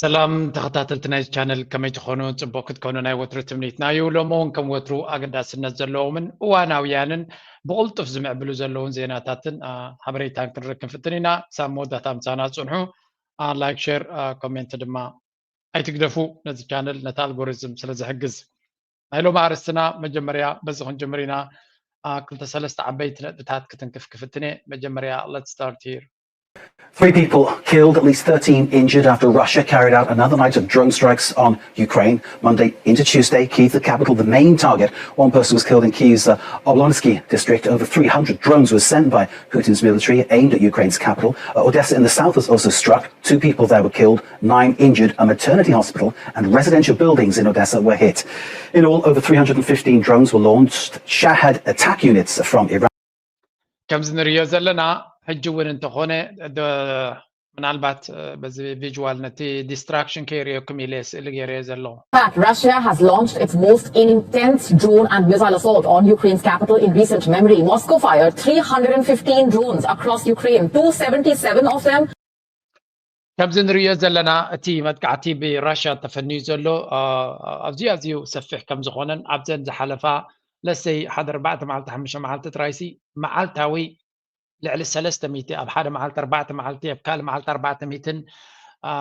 ሰላም ተኸታተልቲ ናይዚ ቻነል፣ ከመይ ትኾኑ? ጽቡቕ ክትኮኑ ናይ ወትሩ ትምኒትና እዩ። ሎሚ እውን ከም ወትሩ ኣገዳስነት ዘለዎምን እዋናውያንን ብቕልጡፍ ዝምዕብሉ ዘለውን ዜናታትን፣ አ፣ ሓበሬታን ክንርኢ ክንፍትን ኢና። ክሳብ መወዳእታ ምሳና ጽንሑ። አ፣ ላይክ፣ ሼር፣ አ፣ ኮሜንት ድማ ኣይትግደፉ። ነዚ ቻነል ነቲ ኣልጎሪዝም ስለ ዝሕግዝ። ናይ ሎሚ ኣርእስትና መጀመርያ በዚ ክንጅምር ኢና። አ፣ ክልተ ሰለስተ ዓበይቲ ነጥብታት ክትንክፍ ክፍትን እየ። መጀመርያ let's start here. Three people killed, at least thirteen injured after Russia carried out another night of drone strikes on Ukraine. Monday into Tuesday, Kyiv, the capital, the main target. One person was killed in Kyiv's uh, Oblonsky district. Over three hundred drones were sent by Putin's military aimed at Ukraine's capital. Uh, Odessa in the south was also struck. Two people there were killed, nine injured. A maternity hospital and residential buildings in Odessa were hit. In all, over three hundred and fifteen drones were launched. Shahhed attack units from Iran. ከምዚ ንሪኦ ዘለና ሕጂ እውን እንተኾነ ደ-፣ ምናልባት፣ እ፣ በዚ ቪዥዋል ነቲ ዲስትራክሽን ከይርእየኩም ኢለ ስእሊ ገይረዮ ዘለኹ። Russia has launched its most intense drone and missile assault on Ukraine's capital in recent memory. Moscow fired three hundred fifteen drones across Ukraine, two seventy-seven of them ከምዚ ንሪኦ ዘለና እቲ መጥቃዕቲ ብራሽያ ተፈንዩ ዘሎ፣ አ፣ ኣዝዩ ኣዝዩ ሰፊሕ ከም ዝኾነን ኣብዘን ዝሓለፋ ለሰይ ሓደ ኣርባዕተ መዓልቲ ሓሙሽተ መዓልቲ ጥራይሲ መዓልታዊ ልዕሊ ሰለስተ ሚእቲ፣ ኣብ ሓደ መዓልቲ ኣርባዕተ መዓልቲ፣ ኣብ ካልእ መዓልቲ ኣርባዕተ ሚእትን፣ አ፣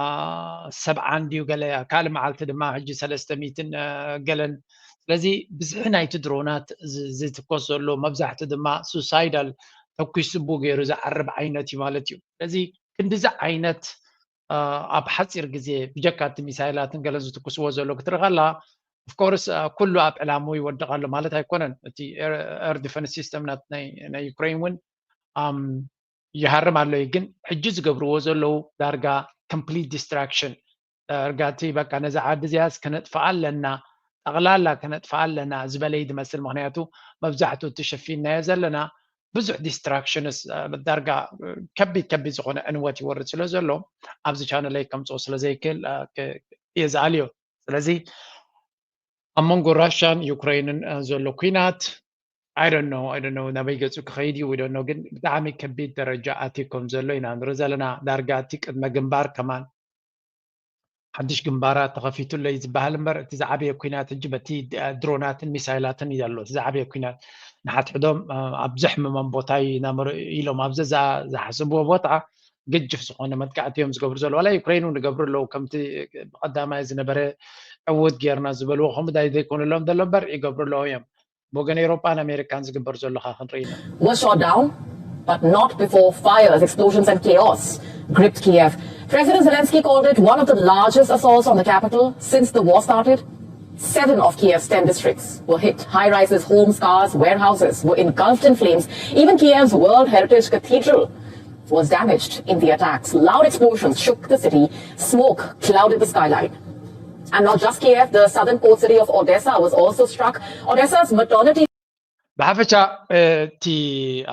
ሰብዓን ድዩ ገለ፣ ካልእ መዓልቲ ድማ ሕጂ ሰለስተ ሚእትን፣ አ፣ ገለን። ስለዚ ብዝሒ ናይቲ ድሮናት ዝ-፣ ዝትኮስ ዘሎ መብዛሕቱ ድማ ሱሳይዳል ተኩስ ስቡ ገይሩ ዝዓርብ ዓይነት እዩ ማለት እዩ። ስለዚ ክንዲዚ ዓይነት፣ አ፣ ኣብ ሓፂር ግዜ ብጀካ እቲ ሚሳይላትን ገለን ዝትኩስዎ ዘሎ ክትርኢ ከላ፣ ኦፍኮርስ፣ አ፣ ኩሉ ኣብ ዕላምኡ ይወድቕ ኣሎ ማለት ኣይኮነን። እቲ ኤር፣ ኤር ዲፈንስ ሲስተም ናት ናይ፣ ናይ ዩክሬን እውን፣ ኣም፣ ይሃርም ኣሎ እዩ። ግን ሕጂ ዝገብርዎ ዘለዉ ዳርጋ ኮምፕሊት ዲስትራክሽን፣ ዳርጋ እቲ በቃ ነዛ ዓዲ እዚኣስ ከነጥፍኣ ኣለና፣ ጠቕላላ ከነጥፍኣ ኣለና ዝበለ እዩ ዝመስል። ምኽንያቱ መብዛሕትኡ እቲ ሸፊንናዮ ዘለና ብዙሕ ዲስትራክሽንስ፣ እ፣ ዳርጋ፣ እ፣ ከቢድ ከቢድ ዝኾነ ዕንወት ይወርድ ስለ ዘሎ ኣብዚ ቻነለይ ከምፅኦ ስለ ዘይክእል፣ እ፣ ክ-፣ እየ ዝኣልዮ። ስለዚ ኣብ መንጎ ራሽያን ዩክሬንን፣ እ፣ ዘሎ ኲናት፣ I don't know፣ I don't know ናበይ ገፁ ክኸይድ እዩ፣ we don't know። ግን ብጣዕሚ ከቢድ ደረጃ ኣትዩ ከም ዘሎ ኢና ንርኢ ዘለና። ዳርጋ እቲ ቅድመ ግንባር ከማን ሓድሽ ግንባራት ተኸፊቱ ኣሎ እዩ ዝበሃል እምበር፣ እቲ ዝዓበየ ኲናት ሕጂ በቲ፣ እ፣ ድሮናትን ሚሳይላትን እዩ ዘሎ። እቲ ዝዓበየ ኲናት ንሓድሕዶም፣ እ፣ ኣብ ዘሕምሞም ቦታ እዩ እናመሩ ኢሎም ኣብዚ ዛ-፣ ዝሓስብዎ ቦታ ገጅፍ ዝኾነ መጥቃዕቲ እዮም ዝገብሩ ዘለዉ። ዋላ ዩክሬን እውን ይገብሩ ኣለዉ። ከምቲ ብቐዳማይ ዝነበረ ዕዉት ጌርና ዝበልዎ ከምኡ ዳይ ዘይኮኑሎም ዘሎ እምበር ይገብሩ ኣለዉ እዮም። ብወገን ኤውሮጳን ኣሜሪካን ዝግበር ዘሎ ኸ ክንርኢ ኢና። Was shot down, but not before fires, explosions, and chaos gripped Kiev. President Zelensky called it one of the largest assaults on the capital since the war started. Seven of Kiev's ten districts were hit. High rises, homes, cars, warehouses were engulfed in flames. Even Kiev's World Heritage Cathedral was damaged in the attacks. Loud explosions shook the city. Smoke clouded the skyline. And not just Kiev, the southern port city of Odessa was also struck. Odessa's maternity ብሓፈሻ፣ እ፣ እቲ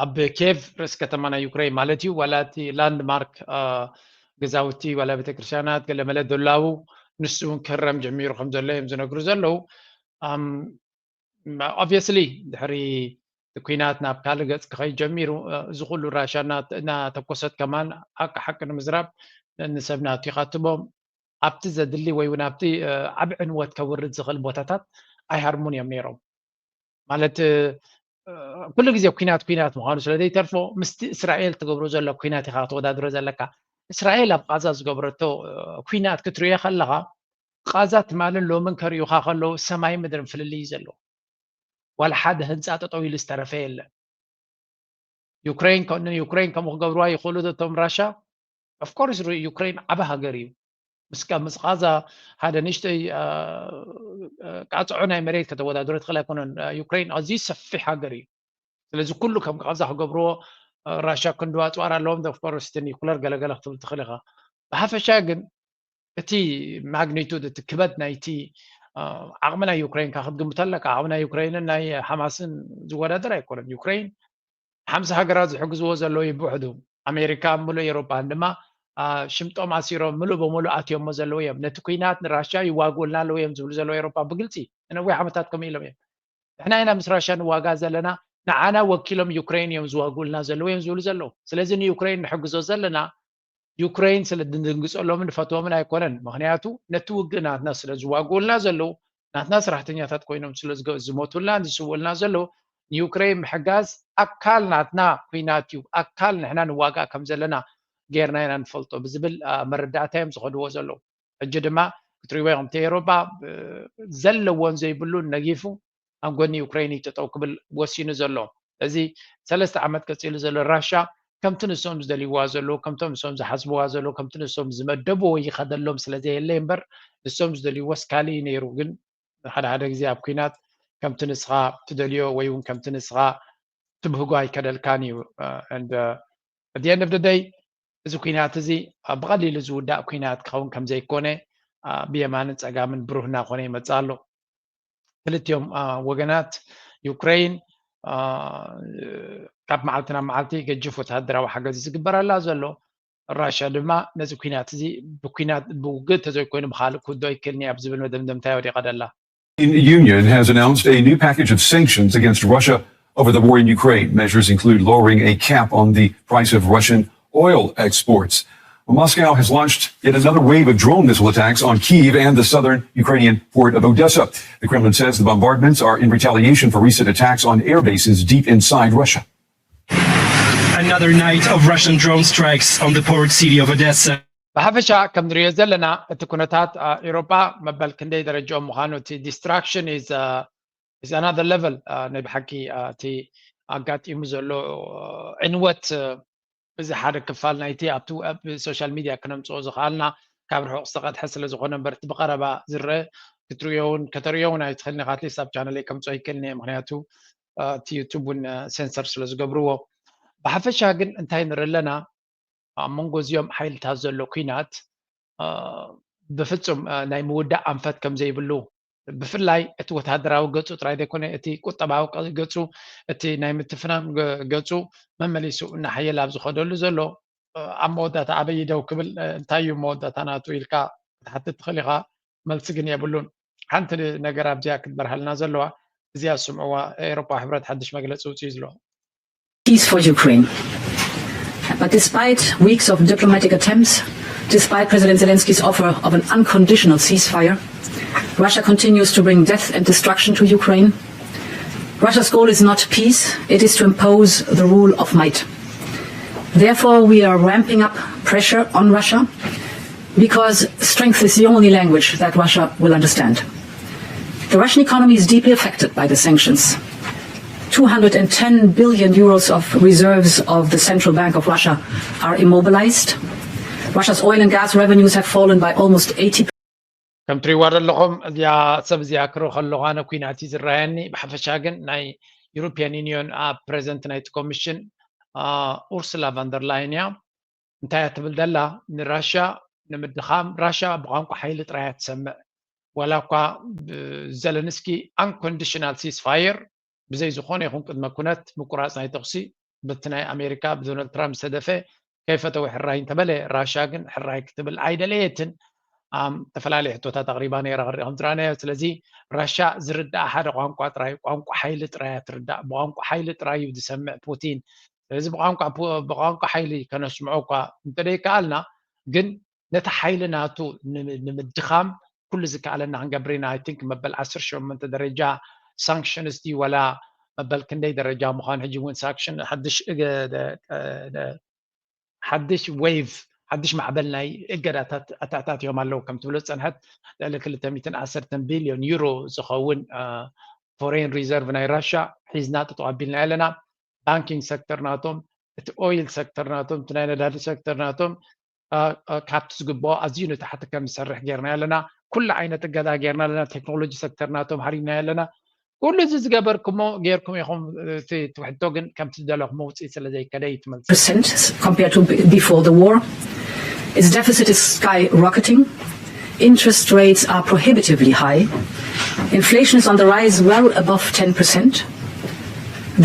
ኣብ ኬቭ ርእሲ ከተማ ናይ ዩክሬን ማለት እዩ፣ ዋላ እቲ ላንድማርክ፣ እ፣ ገዛውቲ ዋላ ቤተክርስትያናት ገለመለ ደላዉ ንሱ እውን ክህረም ጀሚሩ ከም ዘሎ እዮም ዝነግሩ ዘለዉ። ኣም፣ ኦብቪየስሊ ድሕሪ እቲ ኲናት ናብ ካልእ ገፅ ክኸይድ ጀሚሩ፣ እ፣ እዚ ኩሉ ራሻ እና-፣ እናተኮሰት ከማን ሓቂ ሓቂ ንምዝራብ ንሰብ ናቱ ይኻትቦም ኣብቲ ዘድሊ ወይ እውን ኣብቲ፣ እ፣ ዓቢ ዕንወት ከውርድ ዝኽእል ቦታታት ኣይሃርሙን እዮም ነይሮም። ማለት፣ እ፣ ኩሉ ግዜ ኲናት ኲናት ምዃኑ ስለ ዘይተርፎ ምስቲ እስራኤል ትገብሮ ዘሎ ኲናት ኢኻ ክትወዳድሮ ዘለካ። እስራኤል ኣብ ቃዛ ዝገብረቶ፣ እ፣ ኲናት ክትሪኦ ከለኻ ቃዛ ትማልን ሎምን ከርእዩኻ ከለዉ ሰማይ ምድርን ፍልልይ እዩ ዘለዎ። ዋላ ሓደ ህንፃ ጠጠው ኢሉ ዝተረፈ የለን። ዩክሬን ከ-፣ ንዩክሬን ከምኡ ክገብርዋ ይኽእሉ ዶ እቶም ራሻ? ኦፍኮርስ ዩክሬን ዓቢ ሃገር እዩ። ምስ ቃ-፣ ምስ ቃዛ ሓደ ንእሽተይ፣ አ፣ አ፣ ቃጽዖ ናይ መሬት ከተወዳድሮ ትኽእል ኣይኮነን። አ፣ ዩክሬን ኣዝዩ ሰፊሕ ሃገር እዩ። ስለዚ ኩሉ ከም ቃዛ ክገብርዎ፣ አ፣ ራሻ ክንዱ ኣጽዋር ኣለዎም። ኦፍኮርስ እቲ ኒኩለር ገለገለ ክትብል ትኽእል ኢኻ። ብሓፈሻ ግን እቲ ማግኒቱድ፣ እቲ ክበድ ናይቲ፣ አ፣ ዓቕሚ ናይ ዩክሬን ካ ክትግምቶ ኣለካ። ዓቕሚ ናይ ዩክሬንን ናይ ሓማስን ዝወዳደር ኣይኮነን። ዩክሬን ሓምሳ ሃገራት ዝሕግዝዎ ዘለዉ እዩ ብውሕዱ። ኣሜሪካ፣ ምሉእ ኤውሮጳን ድማ፣ አ፣ ሽምጦም ኣሲሮም ምሉእ ብምሉእ ኣትዮሞ ዘለዉ እዮም። ነቲ ኲናት ንራሽያ ይዋግኡልና ኣለዉ እዮም ዝብሉ ዘለዉ ኤውሮጳ ብግልጺ ንነዊሕ ዓመታት ከምኡ ኢሎም እዮም። ንሕና ኢና ምስ ራሽያ ንዋጋ ዘለና፣ ንዓና ወኪሎም ዩክሬን እዮም ዝዋግኡልና ዘለዉ እዮም ዝብሉ ዘለዉ። ስለዚ ንዩክሬን ንሕግዞ ዘለና ዩክሬን ስለ ድንግፀሎምን ንፈትዎምን ኣይኮነን። ምክንያቱ ነቲ ውግእ ናትና ስለ ዝዋግኡልና ዘለዉ፣ ናትና ሰራሕተኛታት ኮይኖም ስለ ዝገ- ዝሞቱልናን ዝስውኡልና ዘለዉ፣ ንዩክሬን ምሕጋዝ ኣካል ናትና ኩናት እዩ፣ ኣካል ንሕና ንዋጋእ ከም ዘለና ጌርና ኢና ንፈልጦ ብዝብል መረዳእታ እዮም ዝኸድዎ ዘለዉ። ሕጂ ድማ ክትሪእዎ ኢኹም፣ እቲ ኤውሮጳ ዘለዎን ዘይብሉን ነጊፉ ኣብ ጎኒ ዩክሬን እዩ ጠጠው ክብል ወሲኑ ዘሎ። እዚ ሰለስተ ዓመት ቀፂሉ ዘሎ ራሻ ከምቲ ንሶም ዝደልይዋ ዘለዉ፣ ከምቶም ንሶም ዝሓስብዋ ዘለዉ፣ ከምቲ ንሶም ዝመደብዎ ይኸደሎም ስለ ዘየለ እምበር፣ ንሶም ዝደልይዎ ስካሊ እዩ ነይሩ። ግን ሓደ ሓደ ግዜ ኣብ ኩናት ከምቲ ንስኻ ትደልዮ ወይ እውን ከምቲ ንስኻ ትብህጎ ኣይከደልካን እዩ። And at the end of the day፣ እዚ ኩናት እዚ ብቐሊሉ ዝውዳእ ኩናት ክኸውን ከም ዘይኮነ ብየማንን ጸጋምን ብሩህ እናኾነ ይመጽእ ኣሎ። ክልቲኦም ወገናት፣ ዩክሬን ካብ መዓልቲ ናብ መዓልቲ ገጅፍ ወተሃደራዊ ሓገዝ ዝግበረላ ዘሎ፣ ራሻ ድማ ነዚ ኩናት እዚ ብኩናት ብውግእ ተዘይኮይኑ ብኻልእ ክውዶ ይክእልኒ ኣብ ዝብል መደምደምታ ወዲቓ ደላ። Union has announced a new package of sanctions against Russia over the war in Ukraine. Measures include lowering a cap on the price of Russian oil exports. Moscow has launched yet another wave of drone missile attacks on Kyiv and the southern Ukrainian port of Odessa. The Kremlin says the bombardments are in retaliation for recent attacks on air bases deep inside Russia. Another night of Russian drone strikes on the port city of Odessa. ብሓፈሻ ከም ንሪኦ ዘለና እቲ ኩነታት ኤሮጳ መበል ክንደይ ደረጃኦም ምዃኑ፣ እቲ destruction is another level። ናይ ብሓቂ እቲ ኣጋጢሙ ዘሎ ዕንወት እዚ ሓደ ክፋል ናይቲ ኣብቲ ኣብ ሶሻል ሚድያ ክነምፅኦ ዝኽኣልና ካብ ርሑቕ ዝተቐድሐ ስለ ዝኾነ እምበር፣ እቲ ብቐረባ ዝረአ ክትሪኦ እውን ከተርእዮ እውን ኣይትኽእልን ኢኻ። ኣትሊስት ኣብ ቻነለይ ከምፅኦ ይክእልን እየ፣ ምክንያቱ እቲ ዩቱብ እውን ሴንሰር ስለ ዝገብርዎ። ብሓፈሻ ግን እንታይ ንርኢ ኣለና? ኣብ መንጎ እዚኦም ሓይልታት ዘሎ ኲናት ብፍፁም ናይ ምውዳእ ኣንፈት ከም ዘይብሉ፣ ብፍላይ እቲ ወተሃደራዊ ገፁ ጥራይ ዘይኮነ፣ እቲ ቁጠባዊ ገፁ፣ እቲ ናይ ምትፍናን ገፁ መመሊሱ እናሓየለ ኣብ ዝኸደሉ ዘሎ፣ ኣብ መወዳእታ ኣበይ ደው ክብል፣ እንታይ እዩ መወዳእታ ናቱ ኢልካ ክትሓትት ትኽእል ኢኻ። መልሲ ግን የብሉን። ሓንቲ ነገር ኣብዚኣ ክትበርሃልና ዘለዋ፣ እዚኣ ስምዕዋ፣ ኤውሮጳ ሕብረት ሓድሽ መግለፂ ውፅኡ ዝሎ። Peace for Ukraine. But despite weeks of diplomatic attempts, despite President Zelensky's offer of an unconditional ceasefire, Russia continues to bring death and destruction to Ukraine. Russia's goal is not peace, it is to impose the rule of might. Therefore, we are ramping up pressure on Russia because strength is the only language that Russia will understand. The Russian economy is deeply affected by the sanctions. two hundred and ten billion euros of reserves of the Central Bank of Russia are immobilized. Russia's oil and gas revenues have fallen by almost eighty ከም ትሪእዋ ዘለኹም፣ እዚኣ ሰብ እዚኣ ክርኢ ከለኹ ኣነ ኲናት እዩ ዝረኣየኒ። ብሓፈሻ ግን ናይ ዩሮፒያን ዩኒዮን ኣብ ፕሬዘንት ናይቲ ኮሚሽን ኡርሱላ ቫንደርላይን እያ። እንታይ እያ ትብል ዘላ? ንራሻ ንምድኻም፣ ራሻ ብቋንቋ ሓይሊ ጥራይ እያ ትሰምዕ። ዋላ እኳ ዘለንስኪ unconditional ceasefire፣ ብዘይ ዝኾነ ይኹን ቅድመ ኩነት ምቁራፅ ናይ ተኹሲ፣ በቲ ናይ ኣሜሪካ ብዶናልድ ትራምፕ ዝተደፈ፣ ከይፈተወ ሕራይ እንተበለ፣ ራሻ ግን ሕራይ ክትብል ኣይደለየትን። ኣም፣ ዝተፈላለዩ ሕቶታት ኣቕሪባ ነይራ፣ ክርኢ ከም ዝረኣናዮ። ስለዚ ራሻ ዝርዳእ ሓደ ቋንቋ ጥራይ፣ ቋንቋ ሓይሊ ጥራይ እያ ትርዳእ። ብቋንቋ ሓይሊ ጥራይ እዩ ዝሰምዕ ፑቲን። ስለዚ ብቋንቋ ፑ- ብቋንቋ ሓይሊ ከነስምዖ እኳ እንተደይከኣልና፣ ግን ነቲ ሓይሊ ናቱ ን- ንምድኻም ኩሉ ዝከኣለና ክንገብር ኢና። I think መበል ዓሰርተ ሸሞንተ ደረጃ ሳንክሽንስ ድዩ ዋላ መበል ክንደይ ደረጃ ምዃኑ፣ ሕጂ እውን ሳንክሽን ሓድሽ እገ- ደ- ደ- ሓድሽ ዌቭ፣ ሓድሽ ማዕበል ናይ እገዳታት ኣተኣታትዮም ኣለዉ። ከም ትብሎ ዝጸንሐት ልዕሊ ክልተ ሚእትን ዓሰርተን ቢልዮን ዩሮ ዝኸውን ፎሬን ሪዘርቭ ናይ ራሻ ሒዝና ጠጠው ኣቢልና ኣለና። ባንኪንግ ሴክተር ናቶም፣ እቲ ኦይል ሴክተር ናቶም፣ እቲ ናይ ነዳዲ ሴክተር ናቶም፣ አ፣ አ፣ ካብቲ ዝግብኦ ኣዝዩ ንታሕቲ ከም ዝሰርሕ ጌርና ኣለና። ኩሉ ዓይነት እገዳ ጌርና ኣለና። ቴክኖሎጂ ሴክተር ናቶም ሃሪምና ኣለና። ኩሉ እዚ ዝገበርኩሞ ጌርኩም ኢኹም። እቲ ትውሕቶ ግን ከምቲ ዝደለኹሞ ውፅኢት ስለ ዘይከደ እዩ ትመልስ። percent compared to b- before the war. Its deficit is skyrocketing. Interest rates are prohibitively high. Inflation is on the rise, well above ten percent.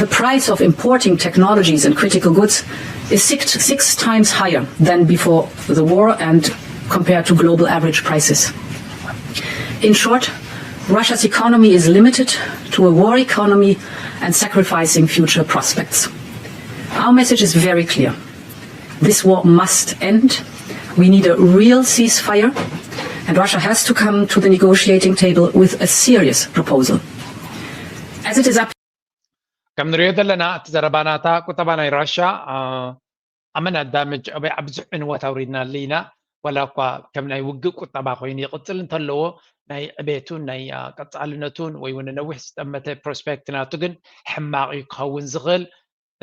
The price of importing technologies and critical goods is six, six times higher than before the war and compared to global average prices. In short, Russia's economy is limited to a war economy and sacrificing future prospects. Our message is very clear. This war must end. We need a real ceasefire, and Russia has to come to the negotiating table with a serious proposal. As it is up ከም ንሪኦ ዘለና እቲ ዘረባ ናታ ቁጠባ ናይ ራሻ ኣመና ዳመጅ ኣብ ብዙሕ ዕንወት ኣውሪድናሉ ኢና። ዋላ እኳ ከም ናይ ውግእ ቁጠባ ኮይኑ ይቕፅል እንተለዎ ናይ ዕቤቱን ናይ ቀፃልነቱን ወይ እውን ነዊሕ ዝጠመተ ፕሮስፔክት ናቱ ግን ሕማቕ እዩ ክኸውን ዝኽእል።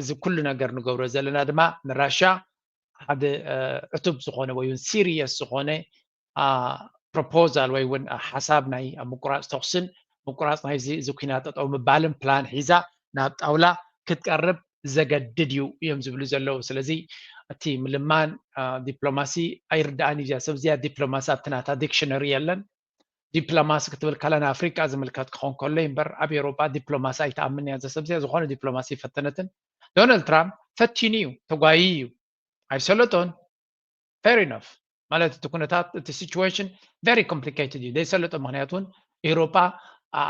እዚ ኩሉ ነገር ንገብሮ ዘለና ድማ ንራሻ ሓደ ዕቱብ ዝኾነ ወይ እውን ሲሪየስ ዝኾነ ፕሮፖዛል ወይ እውን ሓሳብ ናይ ምቁራፅ ተኩስን ምቁራፅ ናይዚ እዚ ኩናት ጠጠው ምባልን ፕላን ሒዛ ናብ ጣውላ ክትቀርብ ዘገድድ እዩ እዮም ዝብሉ ዘለዉ። ስለዚ እቲ ምልማን ዲፕሎማሲ ኣይርዳእን እዩ። እዚኣ ሰብ እዚኣ ዲፕሎማሲ ኣብቲ ናታ ዲክሽነሪ የለን። ዲፕሎማሲ ክትብል ካላ ንኣፍሪቃ ዝምልከት ክኾን ከሎ እምበር ኣብ ኤውሮጳ ዲፕሎማሲ ኣይትኣምን እያ። እዛ ሰብ እዚኣ ዝኾነ ዲፕሎማሲ ይፈተነትን። ዶናልድ ትራምፕ ፈቲኑ እዩ፣ ተጓይዩ እዩ፣ ኣይሰለጦን። Fair enough። ማለት እቲ ኩነታት እቲ ሲቹዌሽን ቨሪ ኮምፕሊኬትድ እዩ ዘይሰለጦ። ምክንያቱ እውን ኤውሮጳ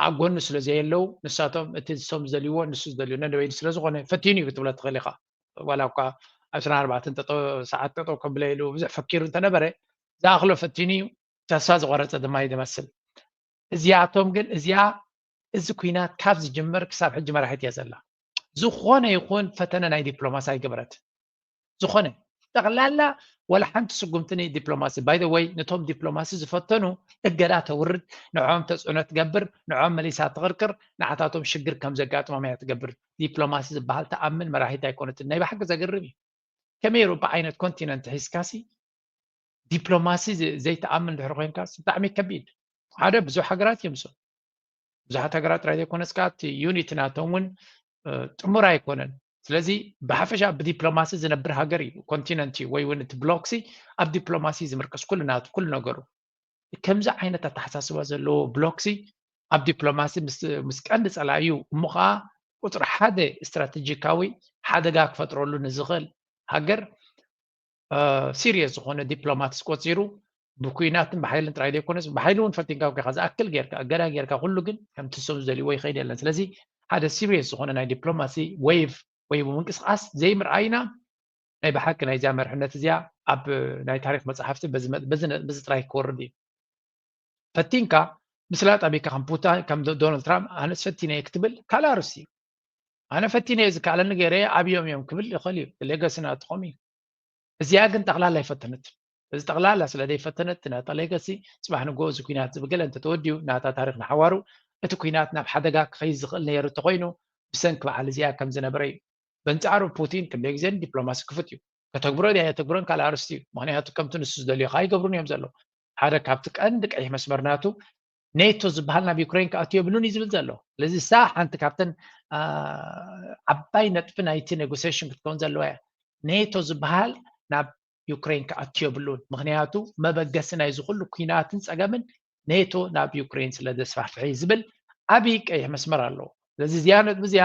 ኣብ ጎኑ ስለ ዘየለው ንሳቶም እቲ ንሶም ዝደልይዎ ንሱ ዝደልዮ ነደወይድ ስለ ዝኾነ ፈቲኑ እዩ ክትብሎ ትኽእል ኢኻ። ዋላ እኳ ዕስራን ኣርባዕተን ጠጠው ሰዓት ጠጠው ከብለ ኢሉ ብዙሕ ፈኪሩ እንተነበረ ዝኣኽሎ ፈቲኑ እዩ። ተስፋ ዝቆረፀ ድማ እዩ ዝመስል። እዚኣቶም ግን እዚኣ እዚ ኩናት ካብ ዝጅመር ክሳብ ሕጂ መራሒት እያ ዘላ። ዝኾነ ይኹን ፈተነ ናይ ዲፕሎማሲ ኣይገበረት። ዝኾነ ጠቕላላ ወላ ሓንቲ ስጉምቲ ንዲፕሎማሲ ባይ ወይ ነቶም ዲፕሎማሲ ዝፈተኑ እገዳ ተውርድ፣ ንዕኦም ተፅዕኖ ትገብር፣ ንዕኦም መሊሳ ትቕርቅር፣ ንዓታቶም ሽግር ከም ዘጋጥሞም እያ ትገብር። ዲፕሎማሲ ዝበሃል ተኣምን መራሒት ኣይኮነትን። ናይ ብሓቂ ዘገርም እዩ። ከመይ ኤውሮጳ ዓይነት ኮንቲነንት ሒዝካሲ ዲፕሎማሲ ዘይተኣምን ድሕሪ ኮይንካ ብጣዕሚ ከቢድ። ሓደ ብዙሕ ሃገራት እዮም ሶ ብዙሓት ሃገራት ጥራይ ዘይኮነስ ከዓ እቲ ዩኒቲ ናቶም እውን ጥሙር ኣይኮነን። ስለዚ ብሓፈሻ ብዲፕሎማሲ ዝነብር ሃገር እዩ ኮንቲነንት እዩ ወይ እውን እቲ ብሎክሲ ኣብ ዲፕሎማሲ ዝምርቅስ ኩሉ ናቱ ኩሉ ነገሩ። ከምዚ ዓይነት ኣተሓሳስባ ዘለዎ ብሎክሲ ኣብ ዲፕሎማሲ ምስ ቀንዲ ፀላእዩ እሞ ከዓ ቁፅሪ ሓደ ስትራቴጂካዊ ሓደጋ ክፈጥረሉ ንዝኽእል ሃገር ሲሪየስ ዝኾነ ዲፕሎማትስ ቆፂሩ ብኩናትን ብሓይልን ጥራይ ዘይኮነስ ብሓይሊ እውን ፈቲንካ ኮይካ ዝኣክል ጌርካ እገዳ ጌርካ ኩሉ ግን ከምቲ እሶም ዝደልይዎ ይኸይድ የለን። ስለዚ ሓደ ሲሪየስ ዝኾነ ናይ ዲፕሎማሲ ዌቭ ወይ ምንቅስቃስ ዘይምርኣይና ናይ ብሓቂ ናይዚኣ መርሕነት እዚኣ ኣብ ናይ ታሪክ መፅሓፍቲ በዚ ጥራይ ክወርድ እዩ። ፈቲንካ ምስላጥ ኣቢካ ከም ፑታ ከም ዶናልድ ትራምፕ ኣነስ ፈቲነ ክትብል ካልእ ኣርእስቲ እዩ። ኣነ ፈቲነ ዝከኣለኒ ገይረ ኣብዮም እዮም ክብል ይኽእል እዩ። ሌገሲ ናትኹም እዩ። እዚኣ ግን ጠቕላላ ኣይፈተነትን። እዚ ጠቕላላ ስለ ዘይፈተነት ናታ ሌገሲ ፅባሕ ንጎ እዚ ኩናት ዝብገለ እንተተወዲኡ ናታ ታሪክ ንሓዋሩ እቲ ኩናት ናብ ሓደጋ ክኸይድ ዝኽእል ነይሩ እንተኮይኑ ብሰንኪ በዓል እዚኣ ከም ዝነበረ እዩ። በንፃሩ ፑቲን ክንደይ ግዜ ዲፕሎማሲ ክፉት እዩ። ከተግብሮ ድያ የተግብሮን ካልእ ኣርስቲ እዩ። ምክንያቱ ከምቲ ንሱ ዝደልዮ ከዓ ይገብሩን እዮም ዘለዉ። ሓደ ካብቲ ቀንዲ ቀይሕ መስመር ናቱ ኔቶ ዝበሃል ናብ ዩክሬን ክኣቱ የብሉን እዩ ዝብል ዘሎ። ስለዚ እሳ ሓንቲ ካብተን ዓባይ ነጥቢ ናይቲ ኔጎሲሽን ክትከውን ዘለዋ እያ። ኔቶ ዝበሃል ናብ ዩክሬን ክኣቱ የብሉን። ምክንያቱ መበገሲ ናይዚ ኩሉ ኩናትን ፀገምን ኔቶ ናብ ዩክሬን ስለ ዘስፋሕፍሕ እዩ ዝብል ዓብዪ ቀይሕ መስመር ኣለዎ። ስለዚ እዚኣ ነጥቢ እዚኣ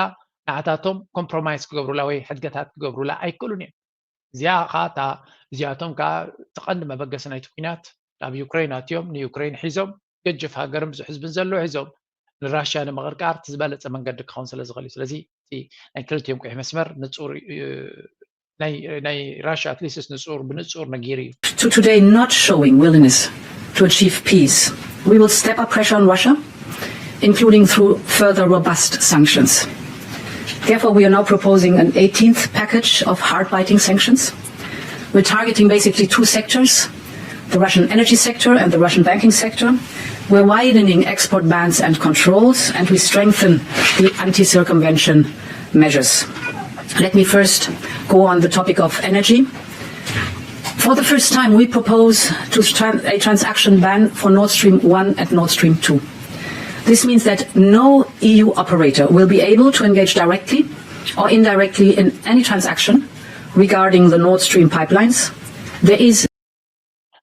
ንዓታቶም ኮምፕሮማይስ ክገብሩላ ወይ ሕድገታት ክገብሩላ ኣይክእሉን እዮም። እዚኣ ከዓ እታ እዚኣቶም ከዓ እቲ ቀንዲ መበገሲ ናይቲ ኩናት ናብ ዩክሬን ኣትዮም ንዩክሬን ሒዞም ገጅፍ ሃገርን ብዙሕ ህዝብን ዘለዎ ሒዞም ንራሽያ ንምቕርቃር እቲ ዝበለፀ መንገዲ ክኸውን ስለ ዝኽእል እዩ። ስለዚ እቲ ናይ ክልቲኦም ቀይሕ መስመር ንፁር ናይ ናይ ራሽያ ኣትሊስት ንፁር ብንፁር ነጊሩ እዩ። to today not showing willingness to achieve peace, we will step up pressure on Russia, including through further robust sanctions. Therefore, we are now proposing an eighteenth package of hard-biting sanctions. We're targeting basically two sectors, the Russian energy sector and the Russian banking sector. We're widening export bans and controls, and we strengthen the anti-circumvention measures. Let me first go on the topic of energy. For the first time, we propose to tran- a transaction ban for Nord Stream one and Nord Stream two. This means that no E U operator will be able to engage directly or indirectly in any transaction regarding the Nord Stream pipelines. There is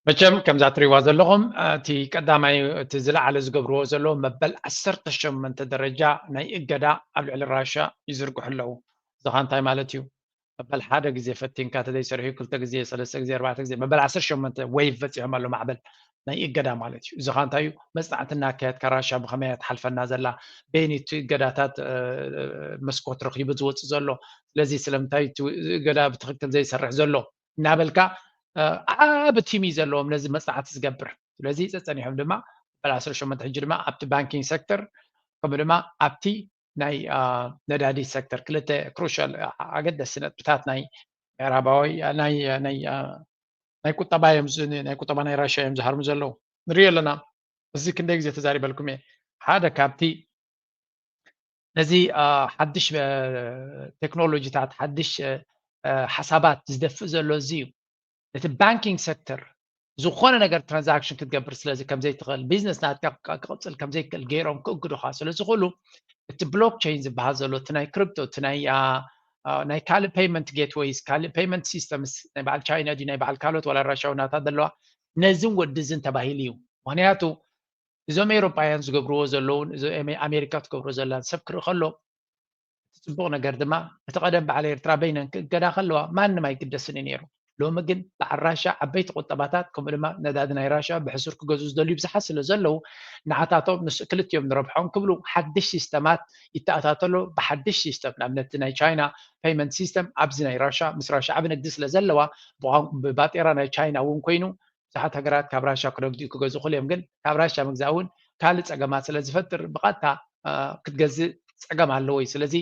መቸም ከምዛ ትሪእዋ ዘለኹም እቲ ቀዳማይ እቲ ዝለዓለ ዝገብርዎ ዘለዉ መበል ዓሰርተ ሸሞንተ ደረጃ ናይ እገዳ ኣብ ልዕሊ ራሽያ ይዝርግሑ ኣለዉ። እዚ ኻ እንታይ ማለት እዩ? መበል ሓደ ግዜ ፈቲንካ ተዘይሰርሑ ክልተ ግዜ ሰለስተ ግዜ ኣርባዕተ ግዜ መበል ዓሰርተ ሸሞንተ ዌይቭ በፂሖም ኣሎ ማዕበል ናይ እገዳ ማለት እዩ። እዚ ኻ እንታይ እዩ? መፅናዕቲ እናካየድካ ራሽያ ብኸመይ እያ ትሓልፈና ዘላ? በይን እቲ እገዳታት መስኮት ረኺቡ ዝወፅእ ዘሎ? ስለዚ ስለምንታይ እቲ እገዳ ብትኽክል ዘይሰርሕ ዘሎ እናበልካ ዓብ ቲም እዩ ዘለዎም ነዚ መፅናዕቲ ዝገብር። ስለዚ ፀፀኒሖም ድማ በላ ዓሰርተ ሸሞንተ ሕጂ ድማ ኣብቲ ባንኪንግ ሴክተር ከምኡ ድማ ኣብቲ ናይ ነዳዲ ሴክተር ክልተ ክሩሻል ኣገደስቲ ነጥብታት ናይ ምዕራባዊ ናይ ናይ ቁጠባ እዮም ናይ ቁጠባ ናይ ራሽያ እዮም ዝሃርሙ ዘለዉ። ንሪኦ ኣለና። እዚ ክንደይ ግዜ ተዛሪበልኩም እየ። ሓደ ካብቲ ነዚ ሓድሽ ቴክኖሎጂታት ሓድሽ ሓሳባት ዝደፍእ ዘሎ እዚ እዩ። እቲ ባንኪንግ ሴክተር ዝኾነ ነገር ትራንዛክሽን ክትገብር ስለዚ ከምዘይትኽእል ቢዝነስ ናትካ ክቕፅል ከምዘይክእል ገይሮም ክእግዱኻ ስለዝኽእሉ እቲ ብሎክቸይን ዝበሃል ዘሎ እቲ ናይ ክሪፕቶ እቲ ናይ ናይ ካልእ ፔይመንት ጌትወይስ ካልእ ፔይመንት ሲስተምስ ናይ በዓል ቻይና ድዩ ናይ በዓል ካልኦት ዋላ ራሻዊ ናታ ዘለዋ ነዝን ወድዝን ተባሂሉ እዩ። ምክንያቱ እዞም ኤውሮጳውያን ዝገብርዎ ዘለውን ኣሜሪካ ትገብሮ ዘላን ሰብ ክርኢ ከሎ እቲ ፅቡቕ ነገር ድማ እቲ ቀደም በዓል ኤርትራ በይነን ክእገዳ ከለዋ ማንም ኣይግደስን እዩ ነይሩ። ሎሚ ግን በዓል ራሻ ዓበይቲ ቁጠባታት ከምኡ ድማ ነዳዲ ናይ ራሻ ብሕሱር ክገዝኡ ዝደልዩ ብዙሓት ስለ ዘለዉ ንዓታቶም ምስ ክልቲኦም ንረብሖም ክብሉ ሓድሽ ሲስተማት ይተኣታተሎ። ብሓድሽ ሲስተም ንኣብነት ናይ ቻይና ፔይመንት ሲስተም ኣብዚ ናይ ራሻ ምስ ራሻ ዓቢ ንግዲ ስለ ዘለዋ ብባጤራ ናይ ቻይና እውን ኮይኑ ብዙሓት ሃገራት ካብ ራሻ ክረግኡ ክገዝኡ ክልዮም ግን ካብ ራሻ ምግዛእ እውን ካልእ ፀገማት ስለ ዝፈጥር ብቐጥታ ክትገዝእ ፀገም ኣለዎ እዩ። ስለዚ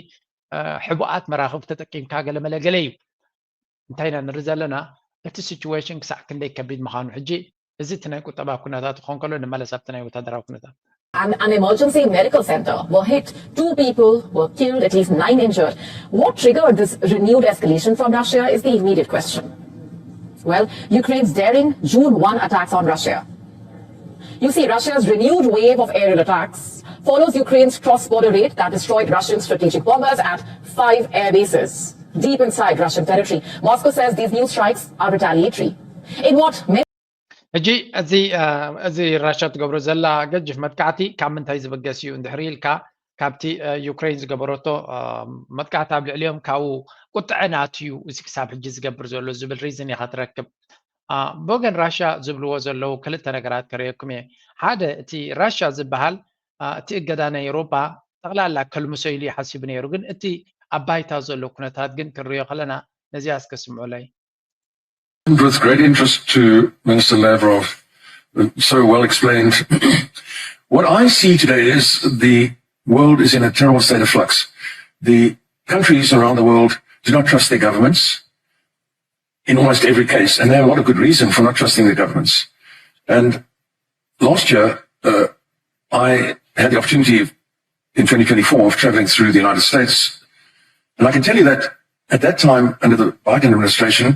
ሕቡኣት መራኽብ ተጠቂምካ ገለመለ ገለ እዩ። እንታይ ኢና ንርኢ ዘለና እቲ ሲቹዌሽን ክሳዕ ክንደይ ከቢድ ምዃኑ። ሕጂ እዚ እቲ ናይ ቁጠባ ኩነታት ክኾን ከሎ ንመለስ ኣብቲ ናይ ወታደራዊ ኩነታት። An, an emergency medical center were hit. Two people were killed, at least nine injured. What triggered this renewed escalation from Russia is the immediate question. Well, Ukraine's daring June one attacks on Russia. You see, Russia's renewed wave of aerial attacks follows Ukraine's cross border raid that destroyed Russian strategic bombers at five air bases deep inside Russian territory. Moscow says these new strikes are retaliatory. In what many ሕጂ እዚ እዚ ራሻ ትገብሮ ዘላ ገጅፍ መጥቃዕቲ ካብ ምንታይ ዝብገስ እዩ እንድሕሪ ኢልካ ካብቲ ዩክሬን ዝገበረቶ መጥቃዕቲ ኣብ ልዕሊኦም ካብኡ ቁጥዐ ናቱ እዩ እዚ ክሳብ ሕጂ ዝገብር ዘሎ ዝብል ሪዝን ኢኻ ትረክብ። ብወገን ራሻ ዝብልዎ ዘለዉ ክልተ ነገራት ከርእየኩም እየ። ሓደ እቲ ራሻ ዝበሃል እቲ እገዳ ናይ ኤውሮጳ ጠቕላላ ከልምሶ ኢሉ ይሓሲቡ ነይሩ ግን እቲ ኣብ ባይታ ዘሎ ኩነታት ግን ክንሪኦ ከለና ነዚኣ እስከ ስምዑለይ። With great interest to Minister Lavrov, so well explained. What I see today is the world is in a terrible state of flux. The countries around the world do not trust their governments in almost every case, and they have a lot of good reason for not trusting their governments. And last year, uh, I had the opportunity in twenty twenty-four of traveling through the United States. And I can tell you that at that time, under the Biden administration,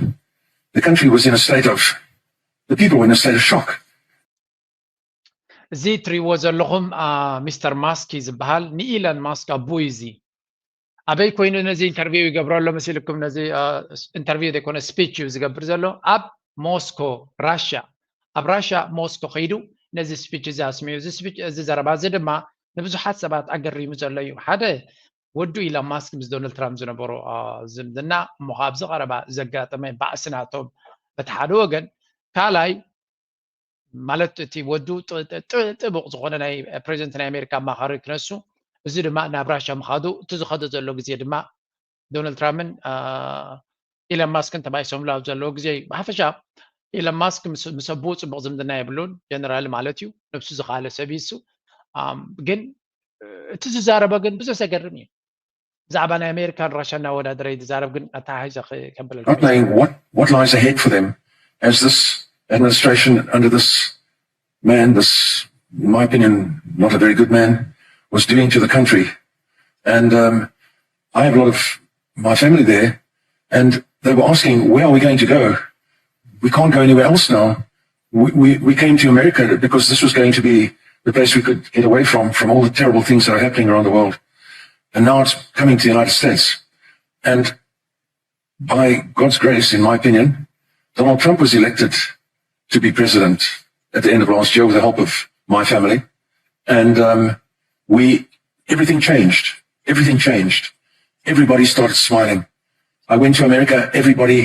the country was in a state of, the people were in a state of shock. እዚ ትሪእዎ ዘለኹም ሚስተር ማስክ እዩ ዝበሃል። ንኢለን ማስክ ኣቦይ እዚ ኣበይ ኮይኑ ነዚ ኢንተርቪው ይገብሮ ኣሎ መሲልኩም? ነዚ ኢንተርቪው ዘይኮነ ስፒች እዩ ዝገብር ዘሎ ኣብ ሞስኮ ራሽያ። ኣብ ራሽያ ሞስኮ ከይዱ ነዚ ስፒች እዚ ኣስሚዑ። እዚ ስፒች እዚ ዘረባ እዚ ድማ ንብዙሓት ሰባት ኣገሪሙ ዘሎ እዩ። ሓደ ወዱ ኢሎን ማስክ ምስ ዶናልድ ትራምፕ ዝነበሮ ዝምድና እሞ ኣብዚ ቀረባ ዘጋጠመ ባእሲ ናቶም በቲ ሓደ ወገን ካልኣይ ማለት እቲ ወዱ ጥቡቕ ዝኾነ ናይ ፕሬዚደንት ናይ ኣሜሪካ ኣማኻሪ ክነሱ እዚ ድማ ናብ ራሻ ምኻዱ እቲ ዝኸደ ዘሎ ግዜ ድማ ዶናልድ ትራምፕን ኢለን ማስክን ተባይሶምሉ ኣብ ዘለዎ ግዜ እዩ። ብሓፈሻ ኢለን ማስክ ምስ ኣቦኡ ፅቡቕ ዝምድና የብሉን፣ ጀነራል ማለት እዩ። ነብሱ ዝኻለ ሰብ እዩ እሱ። ግን እቲ ዝዛረቦ ግን ብዙሕ ዘገርም እዩ። ብዛዕባ ናይ ኣሜሪካን ራሻን እናወዳደረ እዩ ዝዛረብ፣ ግን ኣተሓሒዘ ከብለልኩም Not knowing what, what lies ahead for them as this administration under this man, this, in my opinion, not a very good man, was doing to the country. And um, I have a lot of my family there, and they were asking, "Where are we going to go? We can't go anywhere else now. We, we, we came to America because this was going to be the place we could get away from, from all the terrible things that are happening around the world. And now it's coming to the United States." And by God's grace, in my opinion, Donald Trump was elected to be president at the end of last year with the help of my family. And um, we, everything changed. Everything changed. Everybody started smiling. I went to America, everybody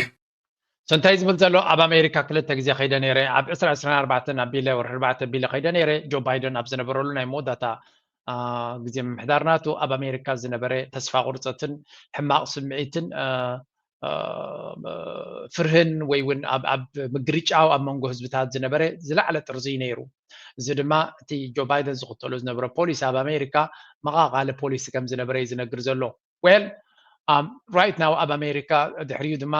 So እንታይ ዝብል ዘሎ ኣብ ኣሜሪካ ክልተ ግዜ ከይደ ነይረ ኣብ ዕስራ ዕስራን ኣርባዕተን ኣቢለ ወርሒ ኣርባዕተ ኣቢለ ከይደ ነይረ ጆ ባይደን ኣብ ዝነበረሉ ናይ መወዳእታ ግዜ ምምሕዳር ናቱ ኣብ ኣሜሪካ ዝነበረ ተስፋ ቁርፀትን ሕማቕ ስምዒትን ፍርህን ወይ እውን ኣብ ምግርጫው ኣብ መንጎ ህዝብታት ዝነበረ ዝለዓለ ጥርዚ ነይሩ። እዚ ድማ እቲ ጆ ባይደን ዝኽተሎ ዝነበረ ፖሊሲ ኣብ ኣሜሪካ መቓቓሊ ፖሊሲ ከም ዝነበረ እዩ ዝነግር ዘሎ። Well, right now ኣብ ኣሜሪካ ድሕሪኡ ድማ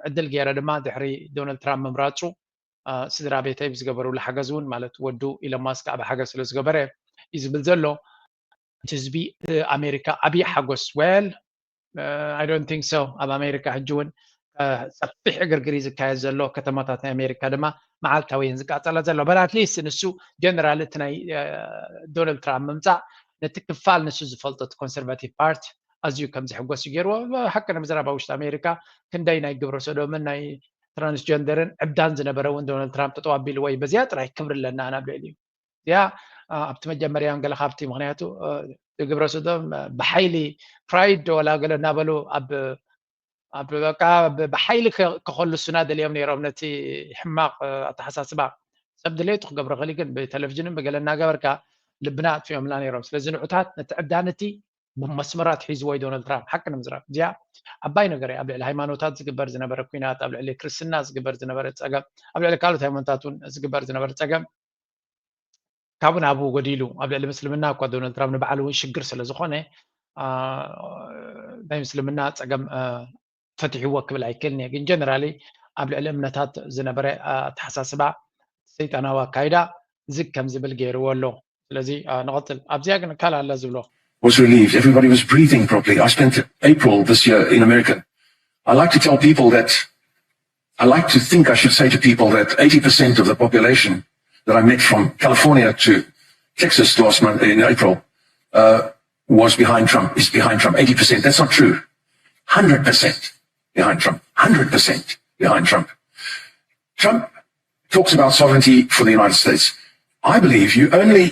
ዕድል ገይረ ድማ ድሕሪ ዶናልድ ትራምፕ ምምራፁ ስድራ ቤተይ ብዝገበሩሉ ሓገዝ እውን ማለት ወዱ ኢሎን ማስክ ዓቢ ሓገዝ ስለ ዝገበረ እዩ ዝብል ዘሎ። እቲ ህዝቢ ኣሜሪካ ዓብዪ ሓጎስ። Well, I don't think so። ኣብ ኣሜሪካ ሕጂ እውን ሰፊሕ ዕግርግር እዩ ዝካየድ ዘሎ። ከተማታት ናይ ኣሜሪካ ድማ መዓልታዊ እየን ዝቃጸላ ዘሎ። But at least ንሱ ጀነራል እቲ ናይ ዶናልድ ትራምፕ ምምጻእ ነቲ ክፋል ንሱ ዝፈልጦ እቲ ኮንሰርቫቲቭ ፓርቲ ኣዝዩ ከም ዝሕጎስ እዩ ገይርዎ። ሓቂ ንምዝራብ ኣብ ውሽጢ ኣሜሪካ ክንደይ ናይ ግብረ ሰዶምን ናይ ትራንስጀንደርን ዕብዳን ዝነበረ እውን ዶናልድ ትራምፕ ጠጠው ኣቢልዎ እዩ። በዚኣ ጥራይ ክብሪ ኣለና ኣና ኣብ ልዕሊኡ። እዚኣ ኣብቲ መጀመርያ ገለ ካብቲ ምክንያቱ ግብረ ሰዶም ብሓይሊ ፕራይድ ዶ ወላ ገለ እናበሉ ኣብ ኣብ በቃ ብሓይሊ ከኸልሱና ደልዮም ነይሮም ነቲ ሕማቕ ኣተሓሳስባ። ሰብ ድሌቱ ክገብሮ ክእል ግን ብቴሌቪዥንን ብገለ እናገበርካ ልብና ኣጥፊኦምና ነይሮም። ስለዚ ንዑታት ነቲ ዕብዳን እቲ ብመስመራት ሒዝዎ እዩ ዶናልድ ትራምፕ። ሓቂ ንምዝራብ እዚኣ ዓባይ ነገር እያ። ኣብ ልዕሊ ሃይማኖታት ዝግበር ዝነበረ ኩናት፣ ኣብ ልዕሊ ክርስትና ዝግበር ዝነበረ ፀገም፣ ኣብ ልዕሊ ካልኦት ሃይማኖታት እውን ዝግበር ዝነበረ ፀገም ካብ ናብኡ ጎዲሉ ኣብ ልዕሊ ምስልምና እኳ ዶናልድ ትራምፕ ንባዕሉ እውን ሽግር ስለ ዝኾነ ናይ ምስልምና ፀገም ፈትሕዎ ክብል ኣይክእልን እየ። ግን ጀነራሊ ኣብ ልዕሊ እምነታት ዝነበረ ኣተሓሳስባ ሰይጣናዊ ኣካይዳ ዝግ ከም ዝብል ገይርዎ ኣሎ። ስለዚ ንቐፅል ኣብዚኣ ግን ካል ኣለ ዝብሎ was relieved. Everybody was breathing properly. I spent April this year in America. I like to tell people that I like to think I should say to people that eighty percent of the population that I met from California to Texas last month in April uh, was behind Trump, is behind Trump. eighty percent. That's not true. one hundred percent behind Trump. one hundred percent behind Trump. Trump talks about sovereignty for the United States. I believe you only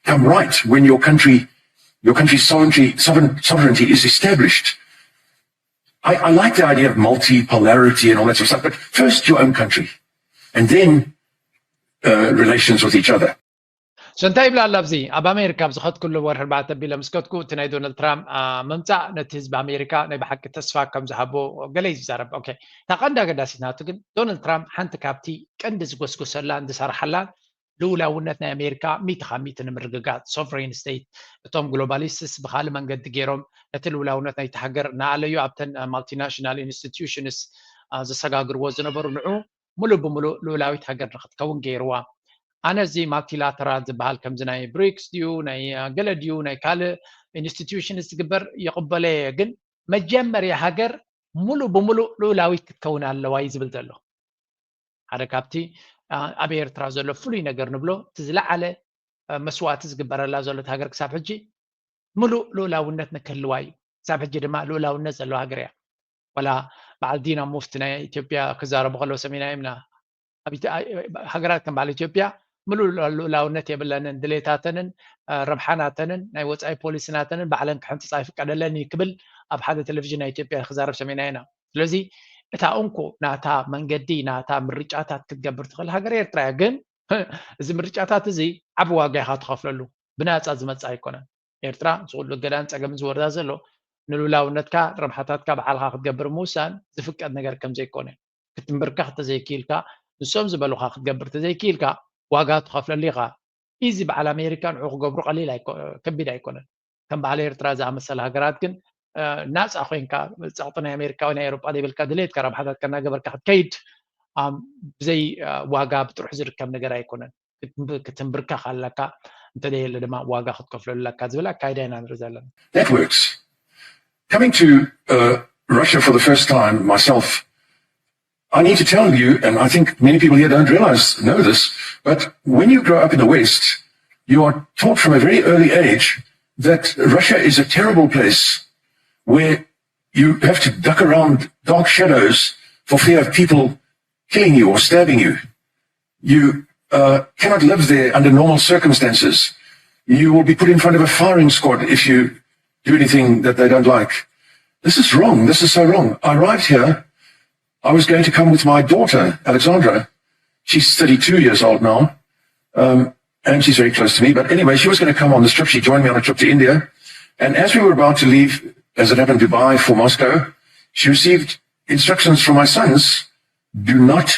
come right when your country, your country's sovereignty, sovereign, sovereignty is established. I, I like the idea of multipolarity and all that sort of stuff, but first your own country, and then uh, relations with each other. So እንታይ ይብላ ኣሎ ኣብዚ ኣብ ኣሜሪካ ኣብ ዝኸድኩሉ ወርሒ ኣርባዕተ ኣቢለ ምስ ከድኩ እቲ ናይ ዶናልድ ትራምፕ ምምፃእ ነቲ ህዝቢ ኣሜሪካ ናይ ብሓቂ ተስፋ ከም ዝሃቦ ገለ እዩ ዝዛረብ። ኦኬ እታ ቀንዲ ኣገዳሲት ናቱ ግን ዶናልድ ትራምፕ ሓንቲ ካብቲ ቀንዲ ዝጎስጎሰላን ዝሰራሓላን ልኡላውነት ናይ ኣሜሪካ ሚእቲ ካብ ሚእቲ ንምርግጋፅ sovereign state እቶም ግሎባሊስትስ ብካልእ መንገዲ ገይሮም ነቲ ልኡላውነት ናይቲ ሃገር እናኣለዩ ኣብተን multinational institutions ዘሰጋግርዎ ዝነበሩ ንዑ ሙሉእ ብሙሉእ ልኡላዊት ሃገር ንክትከውን ገይርዋ። ኣነ እዚ multilateral ዝበሃል ከምዚ ናይ ብሪክስ ድዩ ናይ ገለ ድዩ ናይ ካልእ institutions ዝግበር ይቕበሎ እየ፣ ግን መጀመርያ ሃገር ሙሉእ ብሙሉእ ልኡላዊት ክትከውን ኣለዋ እዩ ዝብል ዘሎ። ሓደ ካብቲ ኣብ ኤርትራ ዘሎ ፍሉይ ነገር ንብሎ እቲ ዝለዓለ መስዋእቲ ዝግበረላ ዘሎ ሃገር ክሳብ ሕጂ ሙሉእ ልኡላውነት ንክህልዋ እዩ። ክሳብ ሕጂ ድማ ልኡላውነት ዘለዋ ሃገር እያ። ዋላ በዓል ዲና ሙፍቲ ናይ ኢትዮጵያ ክዛረቡ ከለዉ ሰሚዕናዮም ኢና። ሃገራት ከም በዓል ኢትዮጵያ ምሉእ ልኡላውነት የብለንን፣ ድሌታተንን ረብሓ ናተንን ናይ ወፃኢ ፖሊሲ ናተንን ባዕለን ክሕንፅፃ ይፍቀደለን እዩ ክብል ኣብ ሓደ ቴሌቪዥን ናይ ኢትዮጵያ ክዛረብ ሰሚዕና ኢና። ስለዚ እታ እንኮ ናታ መንገዲ ናታ ምርጫታት ክትገብር ትኽእል ሃገር ኤርትራ እያ። ግን እዚ ምርጫታት እዚ ዓቢ ዋጋ ኢኻ ትኸፍለሉ፣ ብናፃ ዝመፅእ ኣይኮነን። ኤርትራ ዝኩሉ እገዳን ፀገምን ዝወርዳ ዘሎ ንልኡላውነትካ ረብሓታትካ ባዕልኻ ክትገብር ምውሳን ዝፍቀድ ነገር ከም ዘይኮነ ክትንብርከኽ ተዘይክኢልካ ንሶም ዝበሉኻ ክትገብር ተዘይክኢልካ ዋጋ ትኸፍለሉ ኢኻ። ኢዚ በዓል ኣሜሪካ ንዑ ክገብሩ ቀሊል ከቢድ ኣይኮነን። ከም በዓል ኤርትራ ዝኣመሰለ ሃገራት ግን ናፃ ኮይንካ ፀቕጢ ናይ ኣሜሪካ ወይ ናይ ኤሮጳ ዘይብልካ ድሌትካ ረብሓታትካ እናገበርካ ክትከይድ ብዘይ ዋጋ ብጥሩሕ ዝርከብ ነገር ኣይኮነን። ክትንብርከኽ ኣለካ እንተደየለ ድማ ዋጋ ክትከፍለሉ ኣለካ ዝብል ኣካይዳ ኢና ንርኢ ዘለና። That works. Coming to uh, Russia for the first time myself, I need to tell you, and I think many people here don't realize, know this, but when you grow up in the West, you are taught from a very early age that Russia is a terrible place where you have to duck around dark shadows for fear of people killing you or stabbing you. You uh, cannot live there under normal circumstances. You will be put in front of a firing squad if you do anything that they don't like. This is wrong. This is so wrong. I arrived here. I was going to come with my daughter, Alexandra. She's thirty-two years old now. Um, and she's very close to me. But anyway, she was going to come on this trip. She joined me on a trip to India. And as we were about to leave, as it happened, Dubai for Moscow, She received instructions from my sons, do not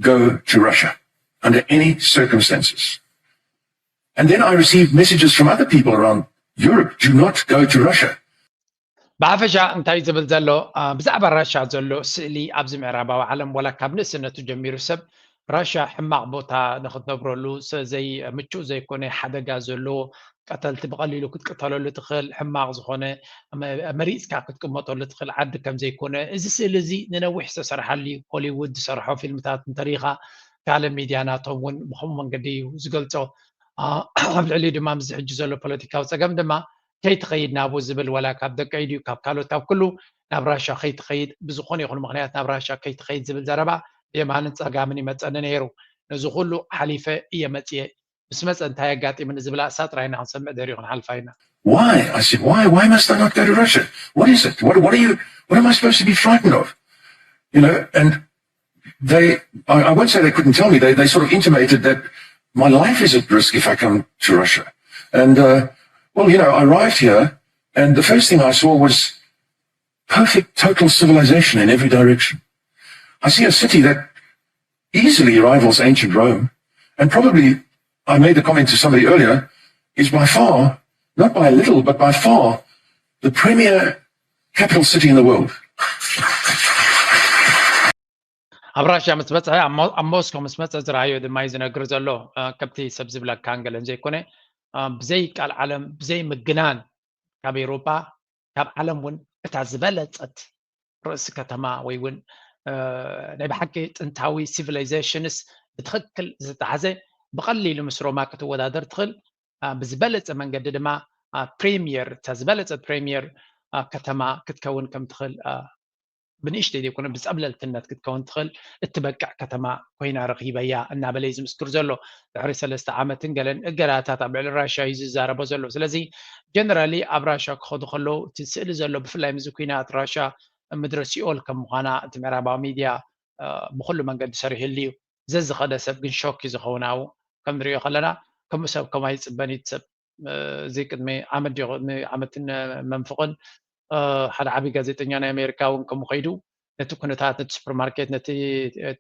go to Russia under any circumstances. And then I received messages from other people around Europe, do not go to Russia. ብሓፈሻ እንታይ ዝብል ዘሎ ብዛዕባ ራሻ ዘሎ ስእሊ ኣብዚ ምዕራባዊ ዓለም ወላ ካብ ንእስነቱ ጀሚሩ ሰብ ራሻ ሕማቕ ቦታ ንክትነብረሉ ዘይምቹእ ዘይኮነ ሓደጋ ዘለዎ ቀተልቲ ብቐሊሉ ክትቅተለሉ ትኽእል ሕማቕ ዝኾነ መሪፅካ ክትቅመጠሉ ትኽእል ዓዲ ከም ዘይኮነ እዚ ስእሊ እዚ ንነዊሕ ዝተሰርሓሉ ሆሊውድ ዝሰርሖ ፊልምታት እንተሪኢኻ ካልእ ሚድያ ናቶም እውን ብከምኡ መንገዲ እዩ ዝገልፆ ኣብ ልዕሊ ድማ ምስ ሕጂ ዘሎ ፖለቲካዊ ፀገም ድማ ከይትኸይድ ናብኡ ዝብል ወላ ካብ ደቀይ ድዩ ካብ ካልኦት ካብ ኩሉ ናብ ራሻ ከይትኸይድ ብዝኾነ ይኹን ምኽንያት ናብ ራሻ ከይትኸይድ ዝብል ዘረባ ብየማንን ፀጋምን ይመፀኒ ነይሩ። ነዚ ኩሉ ሓሊፈ እየ መፅየ። ምስ መፀ እንታይ ኣጋጢምኒ ዝብላ እሳ ጥራይ ኢና ክንሰምዕ ደሪኹ ንሓልፋ ኢና። Why? I said, why? Why must I not go to Russia? What is it? What, what are you, what am I supposed to be frightened of? You know, and they, I, I won't say they couldn't tell me, they, they sort of intimated that my life is at risk if I come to Russia. And, uh, well, you know, I arrived here, and the first thing I saw was perfect, total civilization in every direction. I see a city that easily rivals ancient Rome, and probably, I made the comment to somebody earlier, is by far, not by a little, but by far, the premier capital city in the world. ኣብ ራሽያ ምስ በፅሐ ኣብ ሞስኮ ምስ መፀ ዝረኣዮ ድማ እዩ ዝነግር ዘሎ። ከብቲ ሰብ ዝብለካን ገለን ዘይኮነ ብዘይ ቃል ዓለም ብዘይ ምግናን ካብ ኤውሮጳ ካብ ዓለም እውን እታ ዝበለፀት ርእሲ ከተማ ወይ እውን ናይ ብሓቂ ጥንታዊ ሲቪላይዜሽንስ ብትኽክል ዝተሓዘ ብቐሊሉ ምስ ሮማ ክትወዳደር ትኽእል ብዝበለፀ መንገዲ ድማ ፕሪሚየር እታ ዝበለፀት ፕሪሚየር ከተማ ክትከውን ከም ትኽእል ብንእሽተይ ዘይኮነ ብፀብለልትነት ክትከውን ትኽእል እትበቅዕ ከተማ ኮይና ረኺበያ እናበለ እዩ ዝምስክር ዘሎ። ድሕሪ ሰለስተ ዓመትን ገለን እገዳታት ኣብ ልዕሊ ራሽያ እዩ ዝዛረቦ ዘሎ። ስለዚ ጀነራሊ ኣብ ራሽያ ክኸዱ ከለዉ እቲ ስእሊ ዘሎ ብፍላይ ምዚ ኩናት ራሽያ ምድረ ሲኦል ከም ምዃና እቲ ምዕራባዊ ሚድያ ብኩሉ መንገዲ ሰሪሕሉ እዩ። ዘዝኸደ ሰብ ግን ሾክ እዩ ዝኸውን ኣብኡ ከም ንሪኦ ከለና ከምኡ ሰብ ከም ኣይፅበን እዩ ሰብ እዚ ቅድሚ ዓመት ድዮ ቅድሚ ዓመትን መንፍቕን ሓደ ዓብዪ ጋዜጠኛ ናይ ኣሜሪካ እውን ከምኡ ከይዱ ነቲ ኩነታት ነቲ ሱፐርማርኬት ነቲ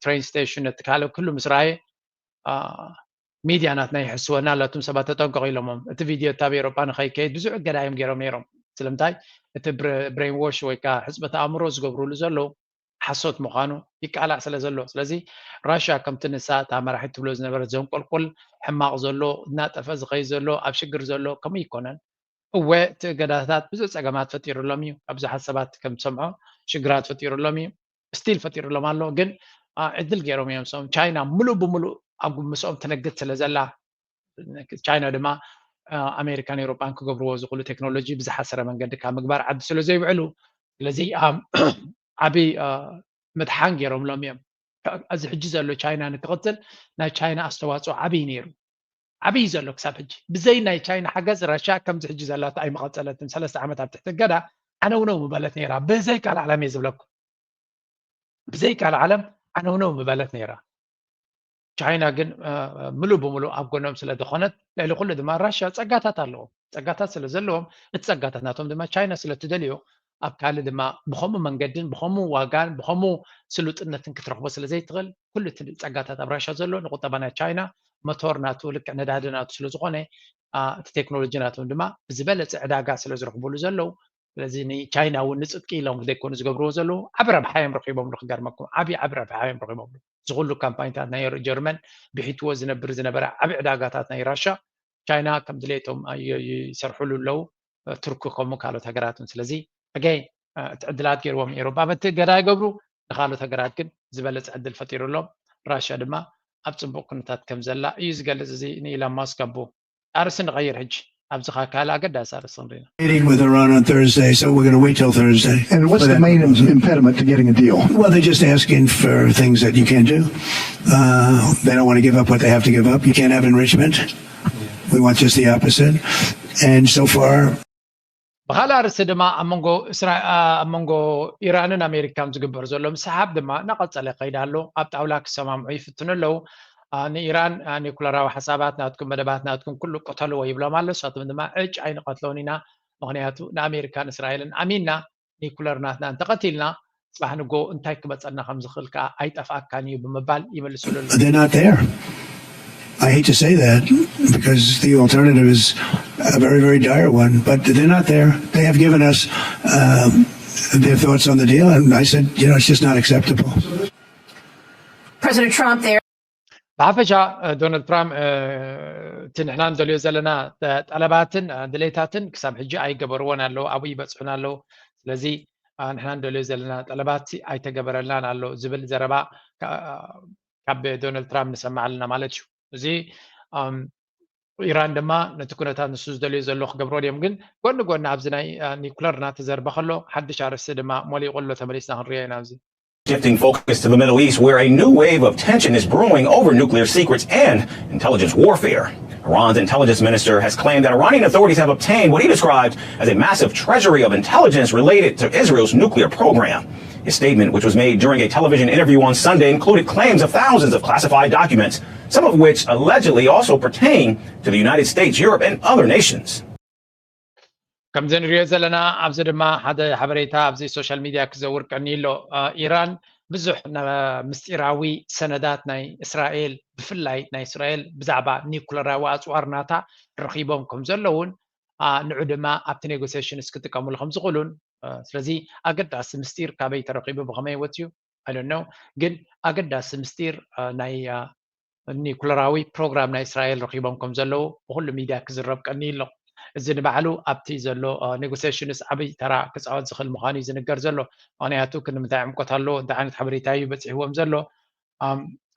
ትሬን ስቴሽን ነቲ ካልእ ኩሉ ምስ ረኣየ ሚድያ ናትና ይሕስወና ኣላቱም ሰባት ተጠንቀቑ ኢሎሞም እቲ ቪድዮ እታ ኣብ ኤሮጳ ንኸይከይድ ብዙሕ እገዳ እዮም ገይሮም ነይሮም ስለምንታይ እቲ ብሬን ዎሽ ወይ ከዓ ሕፅበት ኣእምሮ ዝገብሩሉ ዘለዉ ሓሶት ምዃኑ ይቃላዕ ስለ ዘሎ ስለዚ ራሽያ ከምቲ ንሳ እታ መራሒት ትብሎ ዝነበረት ዘንቆልቁል ሕማቕ ዘሎ እናጠፈ ዝኸይ ዘሎ ኣብ ሽግር ዘሎ ከምኡ ይኮነን እወ እቲ እገዳታት ብዙ ፀገማት ፈጢሩሎም እዩ ካብ ብዙሓት ሰባት ከም ትሰምዖ ሽግራት ፈጢሩሎም እዩ ስቲል ፈጢሩሎም ኣሎ ግን ዕድል ገይሮም እዮም ሶም ቻይና ሙሉእ ብሙሉእ ኣብ ምስኦም ትነግድ ስለ ዘላ ቻይና ድማ ኣሜሪካን ኤውሮጳን ክገብርዎ ዝኽእሉ ቴክኖሎጂ ብዝሓሰረ መንገዲ ካብ ምግባር ዓዲ ስለ ዘይውዕሉ ስለዚ ዓብይ ምድሓን ገይሮምሎም እዮም እዚ ሕጂ ዘሎ ቻይና ንክቕፅል ናይ ቻይና ኣስተዋፅኦ ዓብይ ነይሩ ዓብይ ዘሎ ክሳብ ሕጂ ብዘይ ናይ ቻይና ሓገዝ ራሻ ከምዚ ሕጂ ዘላቶ ኣይምቐፀለትን ሰለስተ ዓመት ኣብ ትሕቲ እገዳ ዓነውነው ምበለት ነይራ ብዘይ ቃል ዓለም እየ ዝብለኩም ብዘይ ቃል ዓለም ዓነውነው ምበለት ነይራ ቻይና ግን ምሉእ ብምሉእ ኣብ ጎኖም ስለ ዝኾነት ልዕሊ ኩሉ ድማ ራሽያ ፀጋታት ኣለዎም ፀጋታት ስለ ዘለዎም እቲ ፀጋታት ናቶም ድማ ቻይና ስለ ትደልዮ ኣብ ካልእ ድማ ብኸምኡ መንገድን ብኸምኡ ዋጋን ብኸምኡ ስሉጥነትን ክትረኽቦ ስለ ዘይትኽእል ኩሉ እቲ ፀጋታት ኣብ ራሽያ ዘሎ ንቁጠባ ናይ ቻይና መቶር ናቱ ልክዕ ነዳዲ ናቱ ስለ ዝኾነ እቲ ቴክኖሎጂ ናቶም ድማ ብዝበለፀ ዕዳጋ ስለ ዝረኽብሉ ዘለዉ ስለዚ ንቻይና እውን ንፅድቂ ኢሎም ዘይኮኑ ዝገብርዎ ዘለዉ ዓብ ረብሓ እዮም ረኪቦምሉ ክገርመኩም ዓብ ዓብ ረብሓ እዮም ረኪቦምሉ እዚ ኩሉ ካምፓኒታት ናይ ጀርመን ብሒትዎ ዝነብር ዝነበረ ዓብ ዕዳጋታት ናይ ራሻ ቻይና ከም ድሌቶም ይሰርሕሉ ኣለዉ ቱርኪ ከምኡ ካልኦት ሃገራትን ስለዚ ሕገይ እቲ ዕድላት ገይርዎም ኤሮፓ በቲ ገዳ ይገብሩ ንካልኦት ሃገራት ግን ዝበለፀ ዕድል ፈጢሩሎም ራሽያ ድማ ኣብ ፅቡቅ ኩነታት ከም ዘላ እዩ ዝገልፅ እዚ ንኢላን ማስክ ኣቦ ኣርእስቲ ንቐይር ሕጂ ኣብዚ ካ ካልእ ኣገዳሲ ኣርእስቲ ክንሪና meeting with Iran on Thursday, so we're going to wait till Thursday. And what's for the that. main im- impediment to getting a deal? Well, they're just asking for things that you can't do. Uh, they don't want to give up what they have to give up. You can't have enrichment. We want just the opposite. And so far, ብካልእ ኣርእስቲ ድማ ኣብ መንጎ እስራ ኣብ መንጎ ኢራንን ኣሜሪካን ዝግበር ዘሎ ምስሓብ ድማ እናቐፀለ ይኸይድ ኣሎ ኣብ ጣውላ ክሰማምዑ ይፍትኑ ኣለዉ ንኢራን ኒኩለራዊ ሓሳባት ናትኩም መደባት ናትኩም ኩሉ ቅተልዎ ይብሎም ኣሎ ንሳቶም ድማ ዕጭ ኣይንቐትለውን ኢና ምክንያቱ ንኣሜሪካን እስራኤልን ኣሚንና ኒኩለር ናትና እንተቐቲልና፣ ጽባሕ ንጎ እንታይ ክመጸና ከም ዝኽእል ከኣ ኣይጠፍኣካን እዩ ብምባል ይመልስሉ ኣለዉ። They're not there. I hate to say that because the alternative is a very, very dire one, but they're not there. They have given us um, their thoughts on the deal, and I said, you know, it's just not acceptable. President Trump there. ብሓፈሻ ዶናልድ ትራምፕ እቲ ንሕና ንደልዮ ዘለና ጠለባትን ድሌታትን ክሳብ ሕጂ ኣይገበርዎን ኣለዉ፣ ኣብኡ ይበፅሑን ኣለዉ። ስለዚ ንሕና ንደልዮ ዘለና ጠለባት ኣይተገበረልናን ኣሎ ዝብል ዘረባ ካብ ዶናልድ ትራምፕ ንሰምዕ ኣለና ማለት እዩ። እዚ ኢራን ድማ ነቲ ኩነታት ንሱ ዝደልዮ ዘሎ ክገብሮ ድዮም፣ ግን ጎኒ ጎኒ ኣብዚ ናይ ኒኩለር እናተዘርበ ከሎ ሓድሽ ኣርእስቲ ድማ ሞሊቑ ኣሎ። ተመሊስና ክንሪኦ ኢና ኣብዚ። Shifting focus to the Middle East, where a new wave of tension is brewing over nuclear secrets and intelligence warfare. Iran's intelligence minister has claimed that Iranian authorities have obtained what he described as a massive treasury of intelligence related to Israel's nuclear program. His statement, which was made during a television interview on Sunday, included claims of thousands of classified documents, some of which allegedly also pertain to the United States, Europe, and other nations. ከምዚ ንሪኦ ዘለና ኣብዚ ድማ ሓደ ሓበሬታ ኣብዚ ሶሻል ሚድያ ክዘውር ቀኒ ኣሎ። ኢራን ብዙሕ ምስጢራዊ ሰነዳት ናይ እስራኤል፣ ብፍላይ ናይ እስራኤል ብዛዕባ ኒኩለራዊ ኣፅዋር ናታ ረኺቦም ከም ዘለውን ንዑ ድማ ኣብቲ ኔጎሲሽንስ ክጥቀሙሉ ከም ዝኽእሉን፣ ስለዚ ኣገዳሲ ምስጢር ካበይ ተረኺቡ ብኸመይ ወፅዩ ኣይደኖ፣ ግን ኣገዳሲ ምስጢር ናይ ኒኩለራዊ ፕሮግራም ናይ እስራኤል ረኺቦም ከም ዘለዉ ብኩሉ ሚድያ ክዝረብ ቀኒ ኣሎ። እዚ ንባዕሉ ኣብቲ ዘሎ ኔጎሲሽንስ ዓብይ ተራ ክፃወት ዝኽእል ምዃኑ እዩ ዝንገር ዘሎ። ምክንያቱ ክንምንታይ ዕምቆት ኣለዎ፣ እንታይ ዓይነት ሓበሬታ እዩ በፂሕዎም ዘሎ።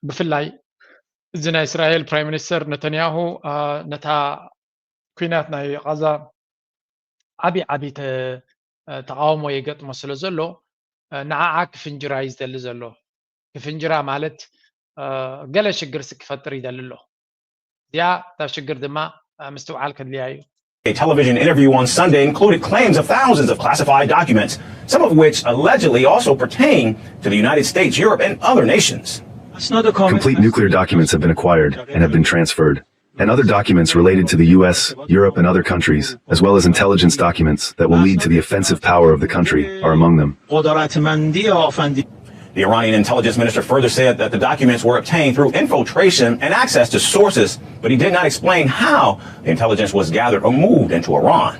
ብፍላይ እዚ ናይ እስራኤል ፕራይም ሚኒስተር ነተንያሁ ነታ ኩናት ናይ ቃዛ ዓብዪ ዓብዪ ተቃውሞ የገጥሞ ስለ ዘሎ ንዓዓ ክፍንጅራ እዩ ዝደሊ ዘሎ። ክፍንጅራ ማለት ገለ ሽግር ሲ ክፈጥር ይደሊ ኣሎ። እዚኣ እታ ሽግር ድማ ምስትውዓል ከድልያ እዩ። A television interview on Sunday included claims of thousands of classified documents, some of which allegedly also pertain to the United States, Europe, and other nations. Complete nuclear documents have been acquired and have been transferred, and other documents related to the U S, Europe, and other countries, as well as intelligence documents that will lead to the offensive power of the country, are among them. The Iranian intelligence minister further said that the documents were obtained through infiltration and access to sources, but he did not explain how the intelligence was gathered or moved into Iran.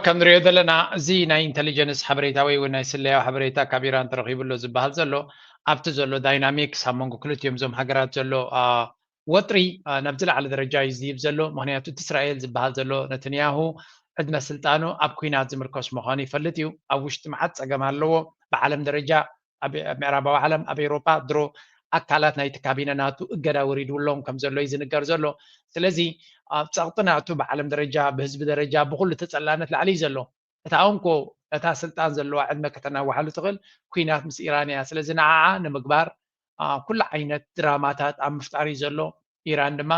ከም ንሪኦ ዘለና እዚ ናይ ኢንቴሊጀንስ ሓበሬታ ወይ እውን ናይ ስለያዊ ሓበሬታ ካብ ኢራን ተረኺቡ ኣሎ ዝበሃል ዘሎ ኣብቲ ዘሎ ዳይናሚክስ ኣብ መንጎ ክልቲኦም እዞም ሃገራት ዘሎ ወጥሪ ናብ ዝለዓለ ደረጃ እዩ ዝድይብ ዘሎ። ምክንያቱ እቲ እስራኤል ዝበሃል ዘሎ ነተንያሁ ዕድመ ስልጣኑ ኣብ ኩናት ዝምርኮስ ምዃኑ ይፈልጥ እዩ። ኣብ ውሽጢ መዓት ፀገም ኣለዎ። ብዓለም ደረጃ ኣብ ምዕራባዊ ዓለም ኣብ ኤውሮጳ ድሮ ኣካላት ናይቲ ካቢነ ናቱ እገዳ ወሪድዎም ከም ዘሎ እዩ ዝንገር ዘሎ። ስለዚ ኣብ ፀቕጢ ናቱ ብዓለም ደረጃ ብህዝቢ ደረጃ ብኩሉ ተፀላነት ላዕሊ እዩ ዘሎ። እታ እንኮ እታ ስልጣን ዘለዋ ዕድመ ከተናውሓሉ ትኽእል ኩናት ምስ ኢራን እያ። ስለዚ ንዓዓ ንምግባር ኩሉ ዓይነት ድራማታት ኣብ ምፍጣር እዩ ዘሎ። ኢራን ድማ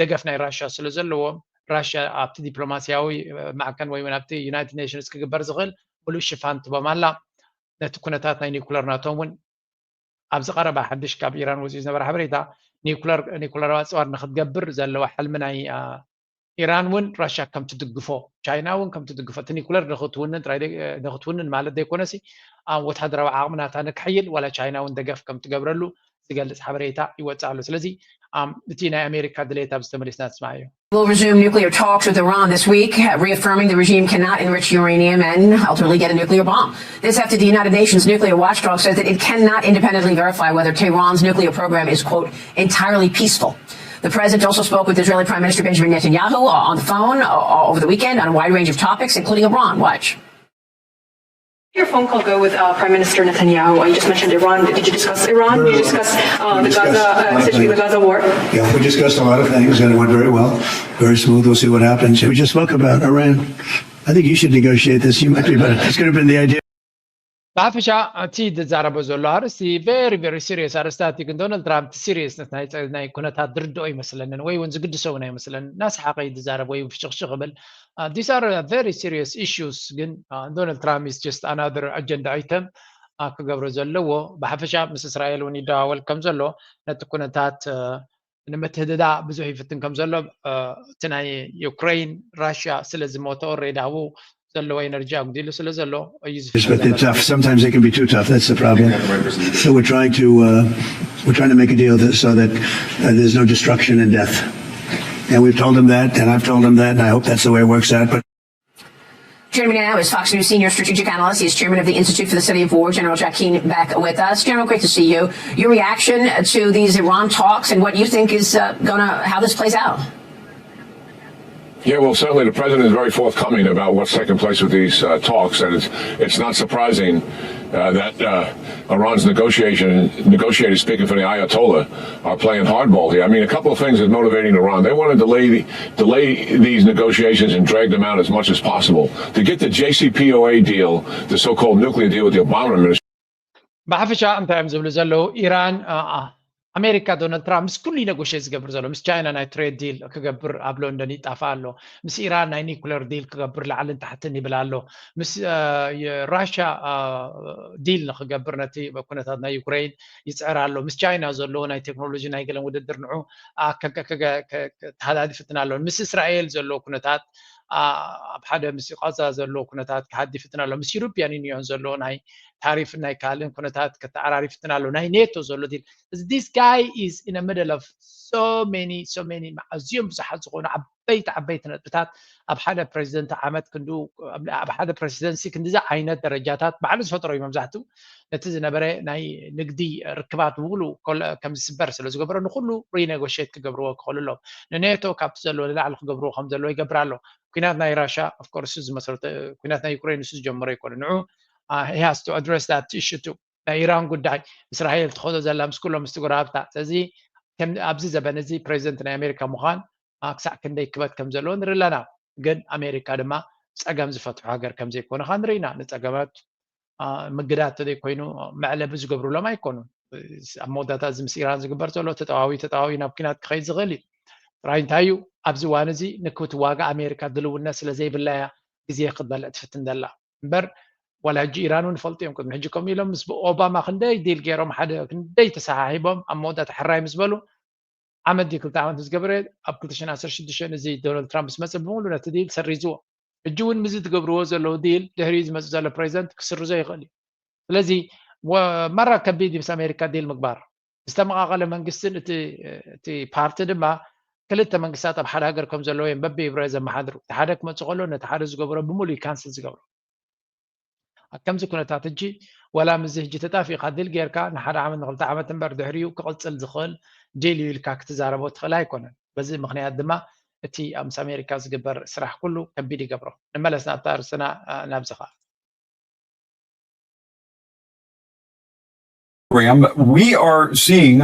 ደገፍ ናይ ራሽያ ስለ ዘለዎም ራሽያ ኣብቲ ዲፕሎማስያዊ ማዕከን ወይ እውን ኣብቲ ዩናይትድ ኔሽንስ ክግበር ዝኽእል ሙሉእ ሽፋን ትቦም ኣላ። ነቲ ኩነታት ናይ ኒኩለር ናቶም እውን ኣብዚ ቀረባ ሓድሽ ካብ ኢራን ወፂኡ ዝነበረ ሓበሬታ ኒኩለር ኒኩለራዊ ኣፅዋር ንክትገብር ዘለዋ ሕልሚ ናይ ኢራን እውን ራሽያ ከም ትድግፎ ቻይና እውን ከም ትድግፎ እቲ ኒኩለር ንክትውንን ጥራይ ንክትውንን ማለት ዘይኮነሲ ወታደራዊ ዓቕሚ ናታ ንክሕይል ዋላ ቻይና እውን ደገፍ ከም ትገብረሉ ዝገልፅ ሓበሬታ ይወፅእ ኣሎ። ስለዚ እቲ ናይ ኣሜሪካ ድሌት ኣብዚ ተመሊስና ንስማዓዮ። Will resume nuclear talks with Iran this week, reaffirming the regime cannot enrich uranium and ultimately get a nuclear bomb. This after the United Nations nuclear watchdog says that it cannot independently verify whether Tehran's nuclear program is, quote, entirely peaceful. The president also spoke with Israeli Prime Minister Benjamin Netanyahu on the phone over the weekend on a wide range of topics, including Iran. Watch. Your phone call go with uh, Prime Minister Netanyahu? You just mentioned Iran. Did you discuss Iran? Did you discuss uh, the Gaza, uh, essentially the Gaza war? Yeah, we discussed a lot of things and it went very well, very smooth. We'll see what happens. We just spoke about Iran. I think you should negotiate this. You might be better. It's going to be the idea. ብሓፈሻ እቲ ዝዛረቦ ዘሎ ኣርእስቲ very very serious ኣርእስታት እዩ። ግን ዶናልድ ትራምፕ እቲ ሲሪየስነት ናይ ኩነታት ዝርድኦ ይመስለንን ወይ እውን ዝግድሶ እውን ኣይመስለንን። እናሰሓቀ እዩ ዝዛረብ ወይ ፍሽኽሽኽ ይብል። These are very serious issues። ግን ዶናልድ ትራምፕ is just another agenda item ክገብሮ ዘለዎ። ብሓፈሻ ምስ እስራኤል እውን ይደዋወል ከም ዘሎ ነቲ ኩነታት ንምትህድዳ ብዙሕ ይፍትን ከም ዘሎ እቲ ናይ ዩክሬን ራሽያ ስለ ዝሞተ ኦሬዲ ኣብኡ ዘለዎ ኤነርጂ ኣጉዲሉ ስለ ዘሎ እዩ But they're tough. Sometimes they can be too tough. That's the problem. So we're trying to uh, we're trying to make a deal that, so that uh, there's no destruction and death. And we've told them that, and I've told them that, and I hope that's the way it works out. But Joining me now is Fox News senior strategic analyst. He is chairman of the Institute for the Study of War, General Jack Keane, back with us. General, great to see you. Your reaction to these Iran talks and what you think is uh, going to, how this plays out? Yeah, well, certainly the president is very forthcoming about what's taking place with these uh, talks, and it's it's not surprising uh, that uh, Iran's negotiation negotiators speaking for the Ayatollah are playing hardball here. I mean, a couple of things is motivating Iran. They want to delay the, delay these negotiations and drag them out as much as possible to get the J C P O A deal, the so-called nuclear deal with the Obama administration. ብሓፈሻ እንታይ እዮም ዝብሉ ዘለዉ? ኢራን፣ ኣሜሪካ፣ ዶናልድ ትራምፕ ምስ ኩሉ ነጎሽት ዝገብር ዘሎ፣ ምስ ቻይና ናይ ትሬድ ዲል ክገብር ኣብ ሎንደን ይጣፋ ኣሎ፣ ምስ ኢራን ናይ ኒኩለር ዲል ክገብር ላዕልን ታሕትን ይብል ኣሎ፣ ምስ ራሽያ ዲል ንክገብር ነቲ ኩነታት ናይ ዩክሬን ይፅዕር ኣሎ፣ ምስ ቻይና ዘለዎ ናይ ቴክኖሎጂ ናይ ገለን ውድድር ንዑ ተሃዳዲ ፍትን ኣሎ፣ ምስ እስራኤል ዘለዎ ኩነታት ኣብ ሓደ ምስ ቃዛ ዘሎ ኩነታት ክሃዲ ፍትን ኣሎ፣ ምስ ዩሮፒያን ዩኒዮን ዘሎ ናይ ታሪፍን ናይ ካልእን ኩነታት ከተዓራሪ ፍትን ኣሎ፣ ናይ ኔቶ ዘሎ ዲል። This guy is in the middle of so many so many ኣዝዮም ብዙሓት ዝኾኑ ዓበይቲ ዓበይቲ ነጥብታት ኣብ ሓደ ፕሬዚደንት ዓመት ክንዱ ኣብ ሓደ ፕሬዚደንሲ ክንዲዚ ዓይነት ደረጃታት ባዕሉ ዝፈጠሮ እዩ። መብዛሕትኡ ነቲ ዝነበረ ናይ ንግዲ ርክባት ብሙሉ ከም ዝስበር ስለ ዝገብሮ ንኩሉ ሪኔጎሽት ክገብርዎ ክኽእሉ ኣለዎም። ንኔቶ ካብቲ ዘለዎ ንላዕሊ ክገብርዎ ከም ዘለዎ ይገብር ኣሎ። ኩናት ናይ ራሽያ ኦፍኮርስ ዝመስረተ ኩናት ናይ ዩክሬን ንሱ ዝጀመሮ ይኮነ ንዑ he has to address that issue too። ናይ ኢራን ጉዳይ እስራኤል ትኸዶ ዘላ ምስ ኩሎም ምስቲ ጎረባብታ። ስለዚ ኣብዚ ዘበን እዚ ፕሬዚደንት ናይ ኣሜሪካ ምዃን ክሳዕ ክንደይ ክበት ከም ዘለዎ ንርኢ ኣለና። ግን ኣሜሪካ ድማ ፀገም ዝፈትሑ ሃገር ከም ዘይኮነ ከዓ ንርኢ ኢና። ንፀገማት ምግዳድ ተዘይኮይኑ መዕለቢ ዝገብሩሎም ኣይኮኑን። ኣብ መወዳእታ እዚ ምስ ኢራን ዝግበር ዘሎ ተጠዋዊ ተጠዋዊ ናብ ኩናት ክኸይድ ዝኽእል እዩ። ጥራይ እንታይ እዩ ኣብዚ እዋን እዚ ንክትዋጋ ኣሜሪካ ድልውነት ስለ ዘይብላ እያ ግዜ ክትበልዕ ትፍትን ዘላ እምበር ዋላ ሕጂ ኢራን እውን ይፈልጡ እዮም። ቅድሚ ሕጂ ከምኡ ኢሎም ምስ ኦባማ ክንደይ ዲል ገይሮም ሓደ ክንደይ ተሰሓሒቦም ኣብ መወዳእታ ሕራይ ምስ በሉ ዓመት ድዩ ክልተ ዓመት ምስ ገበረ ኣብ ክልተ ሽሕን ዓሰርተ ሽዱሽተን እዚ ዶናልድ ትራምፕ ምስ መፀ ብምሉ ነቲ ዲል ሰሪዝዎ። ሕጂ እውን ምስዚ ትገብርዎ ዘለዉ ዲል ድሕሪኡ ዝመፅእ ዘሎ ፕሬዚደንት ክስርዞ ይኽእል እዩ። ስለዚ ማራ ከቢድ እዩ ምስ ኣሜሪካ ዲል ምግባር። ዝተመቓቐለ መንግስትን እቲ ፓርቲ ድማ ክልተ መንግስታት ኣብ ሓደ ሃገር ከም ዘለዉ እዮም በብይብረ ዘመሓድሩ። እቲ ሓደ ክመፅእ ከሎ ነቲ ሓደ ዝገብሮ ብምሉእ ካንስል ዝገብሮ። ኣብ ከምዚ ኩነታት ሕጂ ወላ ምስዚ ሕጂ ተጣፊእካ ዲል ጌርካ ንሓደ ዓመት ንክልተ ዓመት እምበር ድሕሪኡ ክቕፅል ዝኽእል ዲል እዩ ኢልካ ክትዛረቦ ትኽእል ኣይኮነን። በዚ ምኽንያት ድማ እቲ ምስ ኣሜሪካ ዝግበር ስራሕ ኩሉ ከቢድ ይገብሮ። ንመለስ ናብታ ርእስና ናብዚ ኸዓ። Graham, we are seeing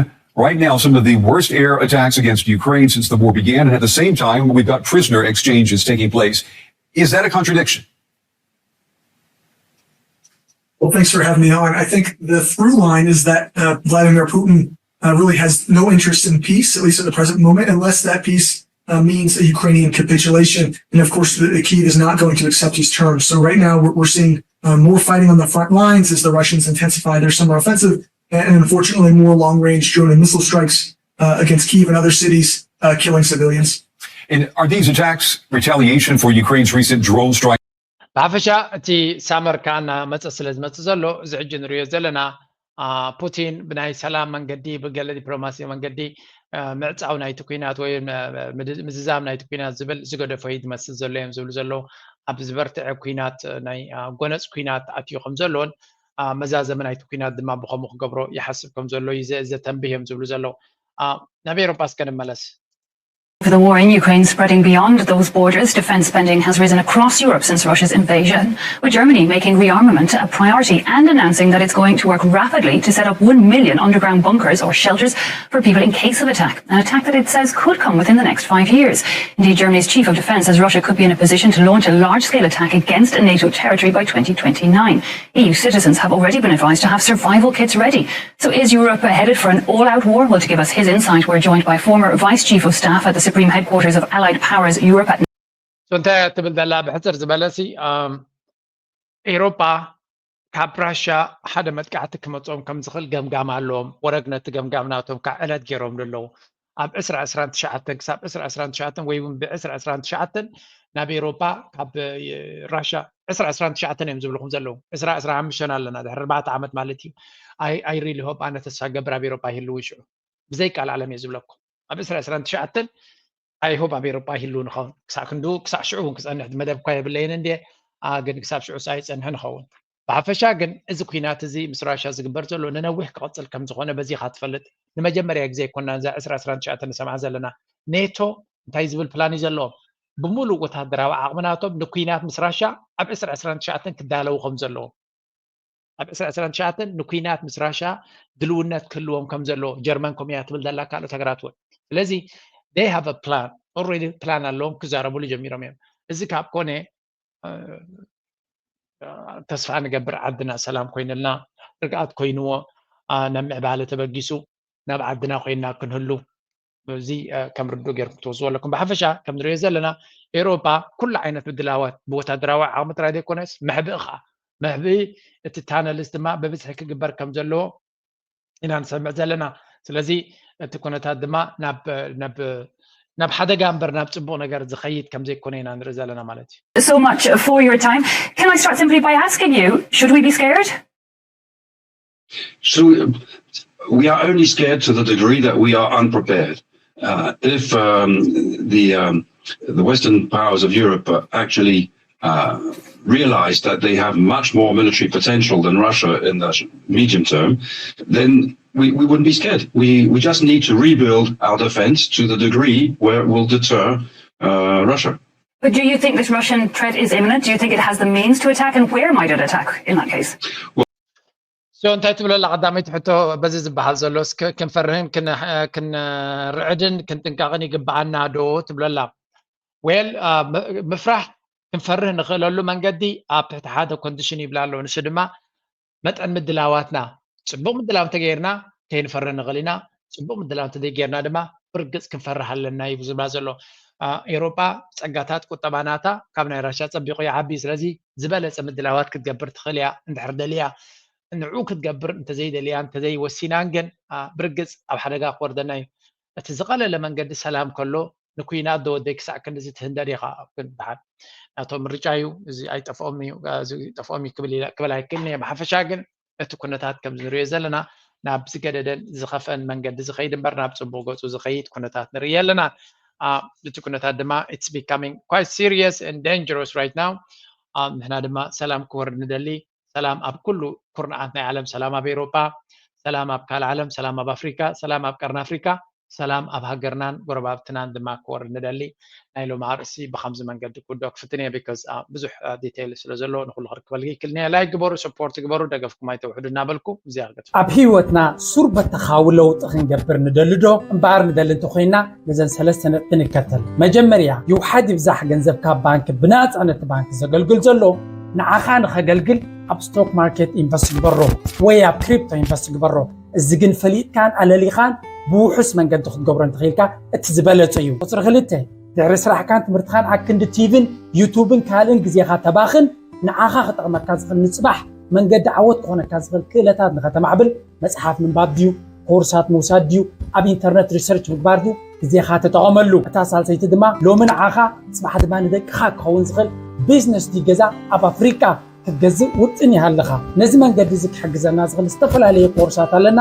right now some of the worst air attacks against Ukraine since the war began. And at the same time, we've got prisoner exchanges taking place. Is that a contradiction? Well, thanks for having me on. I think the through line is that uh, Vladimir Putin uh, really has no interest in peace, at least at the present moment, unless that peace uh, means a Ukrainian capitulation. And of course, the, the Kyiv is not going to accept these terms. So right now, we're, we're seeing uh, more fighting on the front lines as the Russians intensify their summer offensive, and, and unfortunately, more long-range drone and missile strikes uh, against Kyiv and other cities, uh, killing civilians. And are these attacks retaliation for Ukraine's recent drone strike? ብሓፈሻ እቲ ሳመር ከዓ እናመፀ ስለ ዝመፅእ ዘሎ እዚ ሕጂ ንሪኦ ዘለና ፑቲን ብናይ ሰላም መንገዲ ብገለ ዲፕሎማሲ መንገዲ ምዕፃው ናይቲ ኩናት ወይ ምዝዛም ናይቲ ኩናት ዝብል ዝገደፎ እዩ ዝመስል ዘሎ እዮም ዝብሉ ዘለዉ። ኣብ ዝበርትዐ ኩናት ናይ ጎነፅ ኩናት ኣትዩ ከም ዘሎን መዛዘሚ ናይቲ ኩናት ድማ ብከምኡ ክገብሮ ይሓስብ ከም ዘሎ እዩ ዘተንብህ እዮም ዝብሉ ዘለዉ። ናብ ኤውሮጳ እስከ ንመለስ። With the war in Ukraine spreading beyond those borders, defense spending has risen across Europe since Russia's invasion, with Germany making rearmament a priority and announcing that it's going to work rapidly to set up one million underground bunkers or shelters for people in case of attack, an attack that it says could come within the next five years. Indeed, Germany's chief of defense says Russia could be in a position to launch a large-scale attack against a NATO territory by twenty twenty-nine. E U citizens have already been advised to have survival kits ready. So is Europe headed for an all-out war? Well, to give us his insight, we're joined by former Vice Chief of Staff at the Supreme Headquarters of Allied Powers Europe at እንታይ ትብል ዘላ ብሕፅር ዝበለሲ ኤውሮጳ ካብ ራሽያ ሓደ መጥቃዕቲ ክመፅኦም ከም ዝኽእል ገምጋም ኣለዎም። ወረግ ነቲ ገምጋም ናቶም ከዓ ዕለት ገይሮም ኣለዉ። ኣብ ዕስራ ዕስራን ትሽዓተን ክሳብ ዕስራ ዕስራን ትሽዓተን ወይ እውን ብዕስራ ዕስራን ትሽዓተን ናብ ኤሮፓ ካብ ራሻ ዕስራ ዕስራን ትሽዓተን እዮም ዝብልኹም ዘለዉ። ዕስራ ዕስራ ሓሙሽተን ኣለና ድሕሪ ኣርባዕተ ዓመት ማለት እዩ። I really hope ኣነ ተስፋ ገብር ኣብ ኤሮፓ ይህልው ሽዑ ብዘይቃል ዓለም እየ ዝብለኩም። ኣብ ዕስራ ዕስራን ትሽዓተን I hope ኣብ ኤሮፓ ይህልው ንኸውን። ክሳዕ ክንዱ ክሳዕ ሽዑ እውን ክጸንሕ መደብ እኳ የብለይን እንዴ፣ ግን ክሳብ ሽዑ ኣይጸንሕን ይኸውን። ብሓፈሻ ግን እዚ ኩናት እዚ ምስ ራሻ ዝግበር ዘሎ ንነዊሕ ክቕጽል ከም ዝኾነ በዚኻ ትፈልጥ። ንመጀመርያ ግዜ ኣይኮናን እዛ ዕስራ ዕስራን ትሽዓተን ንሰምዓ ዘለና። ኔቶ እንታይ ዝብል ፕላን እዩ ዘለዎም? ብምሉእ ወታደራዊ ዓቕሚ ናቶም ንኩናት ምስ ራሻ ኣብ ዕስራ ዕስራን ትሽዓተን ክዳለዉ ከም ዘለዎም፣ ኣብ ዕስራ ዕስራን ትሽዓተን ንኩናት ምስ ራሻ ድልውነት ክህልዎም ከም ዘለዎ ጀርመን ከምኡ እያ ትብል ዘላ፣ ካልኦት ሃገራት እውን። ስለዚ they have a plan, already ፕላን ኣለዎም፣ ክዛረብሉ ጀሚሮም እዮም። እዚ ካብ ኮነ ተስፋ ንገብር ዓድና ሰላም ኮይንልና ርግኣት ኮይንዎ ናብ ምዕባለ ተበጊሱ ናብ ዓድና ኮይንና ክንህሉ እዚ ከም ርዱእ ገይርኩም ትወስድዎ ኣለኩም። ብሓፈሻ ከም ንሪኦ ዘለና ኤውሮጳ ኩሉ ዓይነት ምድላዋት ብወታደራዊ ዓቕሚ ጥራይ ዘይኮነስ መሕብኢ ከዓ መሕብኢ እቲ ታነልስ ድማ ብብዝሒ ክግበር ከም ዘለዎ ኢና ንሰምዕ ዘለና። ስለዚ እቲ ኩነታት ድማ ናብ ናብ ናብ ሓደጋ እምበር ናብ ፅቡቕ ነገር ዝኸይድ ከም ዘይኮነ ኢና ንርኢ ዘለና ማለት እዩ። So much for your time. Can I start simply by asking you, should we be scared? So we are only scared to the degree that we are unprepared. Uh, if um, the um, the Western powers of Europe uh, actually uh, realize that they have much more military potential than Russia in the medium term, then we, we wouldn't be scared. We, we just need to rebuild our defense to the degree where it will deter uh, Russia. But do you think this Russian threat is imminent? Do you think it has the means to attack? And where might it attack in that case? So እንታይ ትብለላ ቀዳመይቲ ሕቶ በዚ ዝበሃል ዘሎ እስከ ክንፈርህን ክንርዕድን ክንጥንቀቕን ይግብኣና ዶ ትብለላ? Well ምፍራሕ ክንፈርህ ንኽእለሉ መንገዲ ኣብ ትሕቲ ሓደ ኮንዲሽን ይብላ ኣለዉ። ንሱ ድማ መጠን ምድላዋትና ፅቡቕ ምድላው እንተገይርና ከይንፈርህ ንኽእል ኢና። ፅቡቕ ምድላው እንተዘይገይርና ድማ ብርግፅ ክንፈርህ ኣለና እዩ ዝብላ ዘሎ። ኤውሮጳ ፀጋታት ቁጠባ ናታ ካብ ናይ ራሻ ፀቢቑ ይዓቢ። ስለዚ ዝበለፀ ምድላዋት ክትገብር ትኽእል እያ እንድሕር ደልያ። ንዕኡ ክትገብር እንተዘይደልያን እንተዘይወሲናን ግን ብርግፅ ኣብ ሓደጋ ክወርደና እዩ። እቲ ዝቐለለ መንገዲ ሰላም ከሎ ንኩናት ዶ ወደይ ክሳዕ ክንድዚ ትህንደድ ኢኻ ግን በሓር ናቶም ምርጫ እዩ። እዚ ኣይጠፍኦም እዩ፣ እዚ ጠፍኦም እዩ ክብል ኣይክእልን እየ። ብሓፈሻ ግን እቲ ኩነታት ከም ንሪኦ ዘለና ናብ ዝገደደን ዝኸፍአን መንገዲ ዝኸይድ እምበር ናብ ፅቡቕ ገፁ ዝኸይድ ኩነታት ንርኢ ኣለና። እቲ ኩነታት ድማ it's becoming quite serious and dangerous right now። ንሕና ድማ ሰላም ክወርድ ንደሊ። ሰላም ኣብ ኩሉ ኩርንዓት ናይ ዓለም፣ ሰላም ኣብ ኤውሮጳ፣ ሰላም ኣብ ካልእ ዓለም፣ ሰላም ኣብ ኣፍሪካ፣ ሰላም ኣብ ቀርኒ ኣፍሪካ፣ ሰላም ኣብ ሃገርናን ጎረባብትናን ድማ ክወርድ ንደሊ። ናይ ሎሚ ኣርእሲ ብከምዚ መንገዲ ክውድኦ ክፍትን እየ because ብዙሕ ዲቴይል ስለ ዘሎ ንኩሉ ክርክበልኪ ይክልን እየ። ላይክ ግበሩ፣ ሰፖርት ግበሩ፣ ደገፍኩም ኣይተውሕዱ እናበልኩ እዚኣ ክገድፍ። ኣብ ህይወትና ሱር በተኻዊ ለውጢ ክንገብር ንደሊ ዶ እምበኣር ንደሊ እንተኮይና ነዘን ሰለስተ ነጥቢ ንከተል። መጀመርያ ይውሓድ ይብዛሕ ገንዘብካ ባንክ ብናፃ ነቲ ባንክ ዘገልግል ዘሎ ንዓኻ ንኸገልግል ኣብ ስቶክ ማርኬት ኢንቨስት ግበሮ ወይ ኣብ ክሪፕቶ ኢንቨስት ግበሮ። እዚ ግን ፈሊጥካን ኣለሊኻን ብውሑስ መንገዲ ክትገብሮ እንተኽኢልካ እቲ ዝበለጸ እዩ። ቁፅሪ ክልተ ድሕሪ ስራሕካን ትምህርትኻን ኣክንዲ ቲቪን ዩቱብን ካልእን ግዜኻ ተባኽን ንዓኻ ክጠቕመካ ዝኽእል ንፅባሕ መንገዲ ዓወት ክኾነካ ዝኽእል ክእለታት ንኸተማዕብል መፅሓፍ ምንባብ ድዩ ኮርሳት ምውሳድ ድዩ ኣብ ኢንተርነት ሪሰርች ምግባር ድዩ ግዜኻ ተጠቐመሉ። እታ ሳልሰይቲ ድማ ሎሚ ንዓኻ ፅባሕ ድማ ንደቅኻ ክኸውን ዝኽእል ቢዝነስ ድዩ ገዛ ኣብ ኣፍሪቃ ክትገዝእ ውጥን ይሃለኻ። ነዚ መንገዲ እዚ ክሕግዘና ዝኽእል ዝተፈላለየ ኮርሳት ኣለና።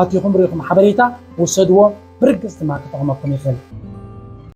ኣቲኹም ርኢኹም ሓበሬታ ውሰድዎ ብርግፅ ድማ ክጠቕመኩም ይኽእል።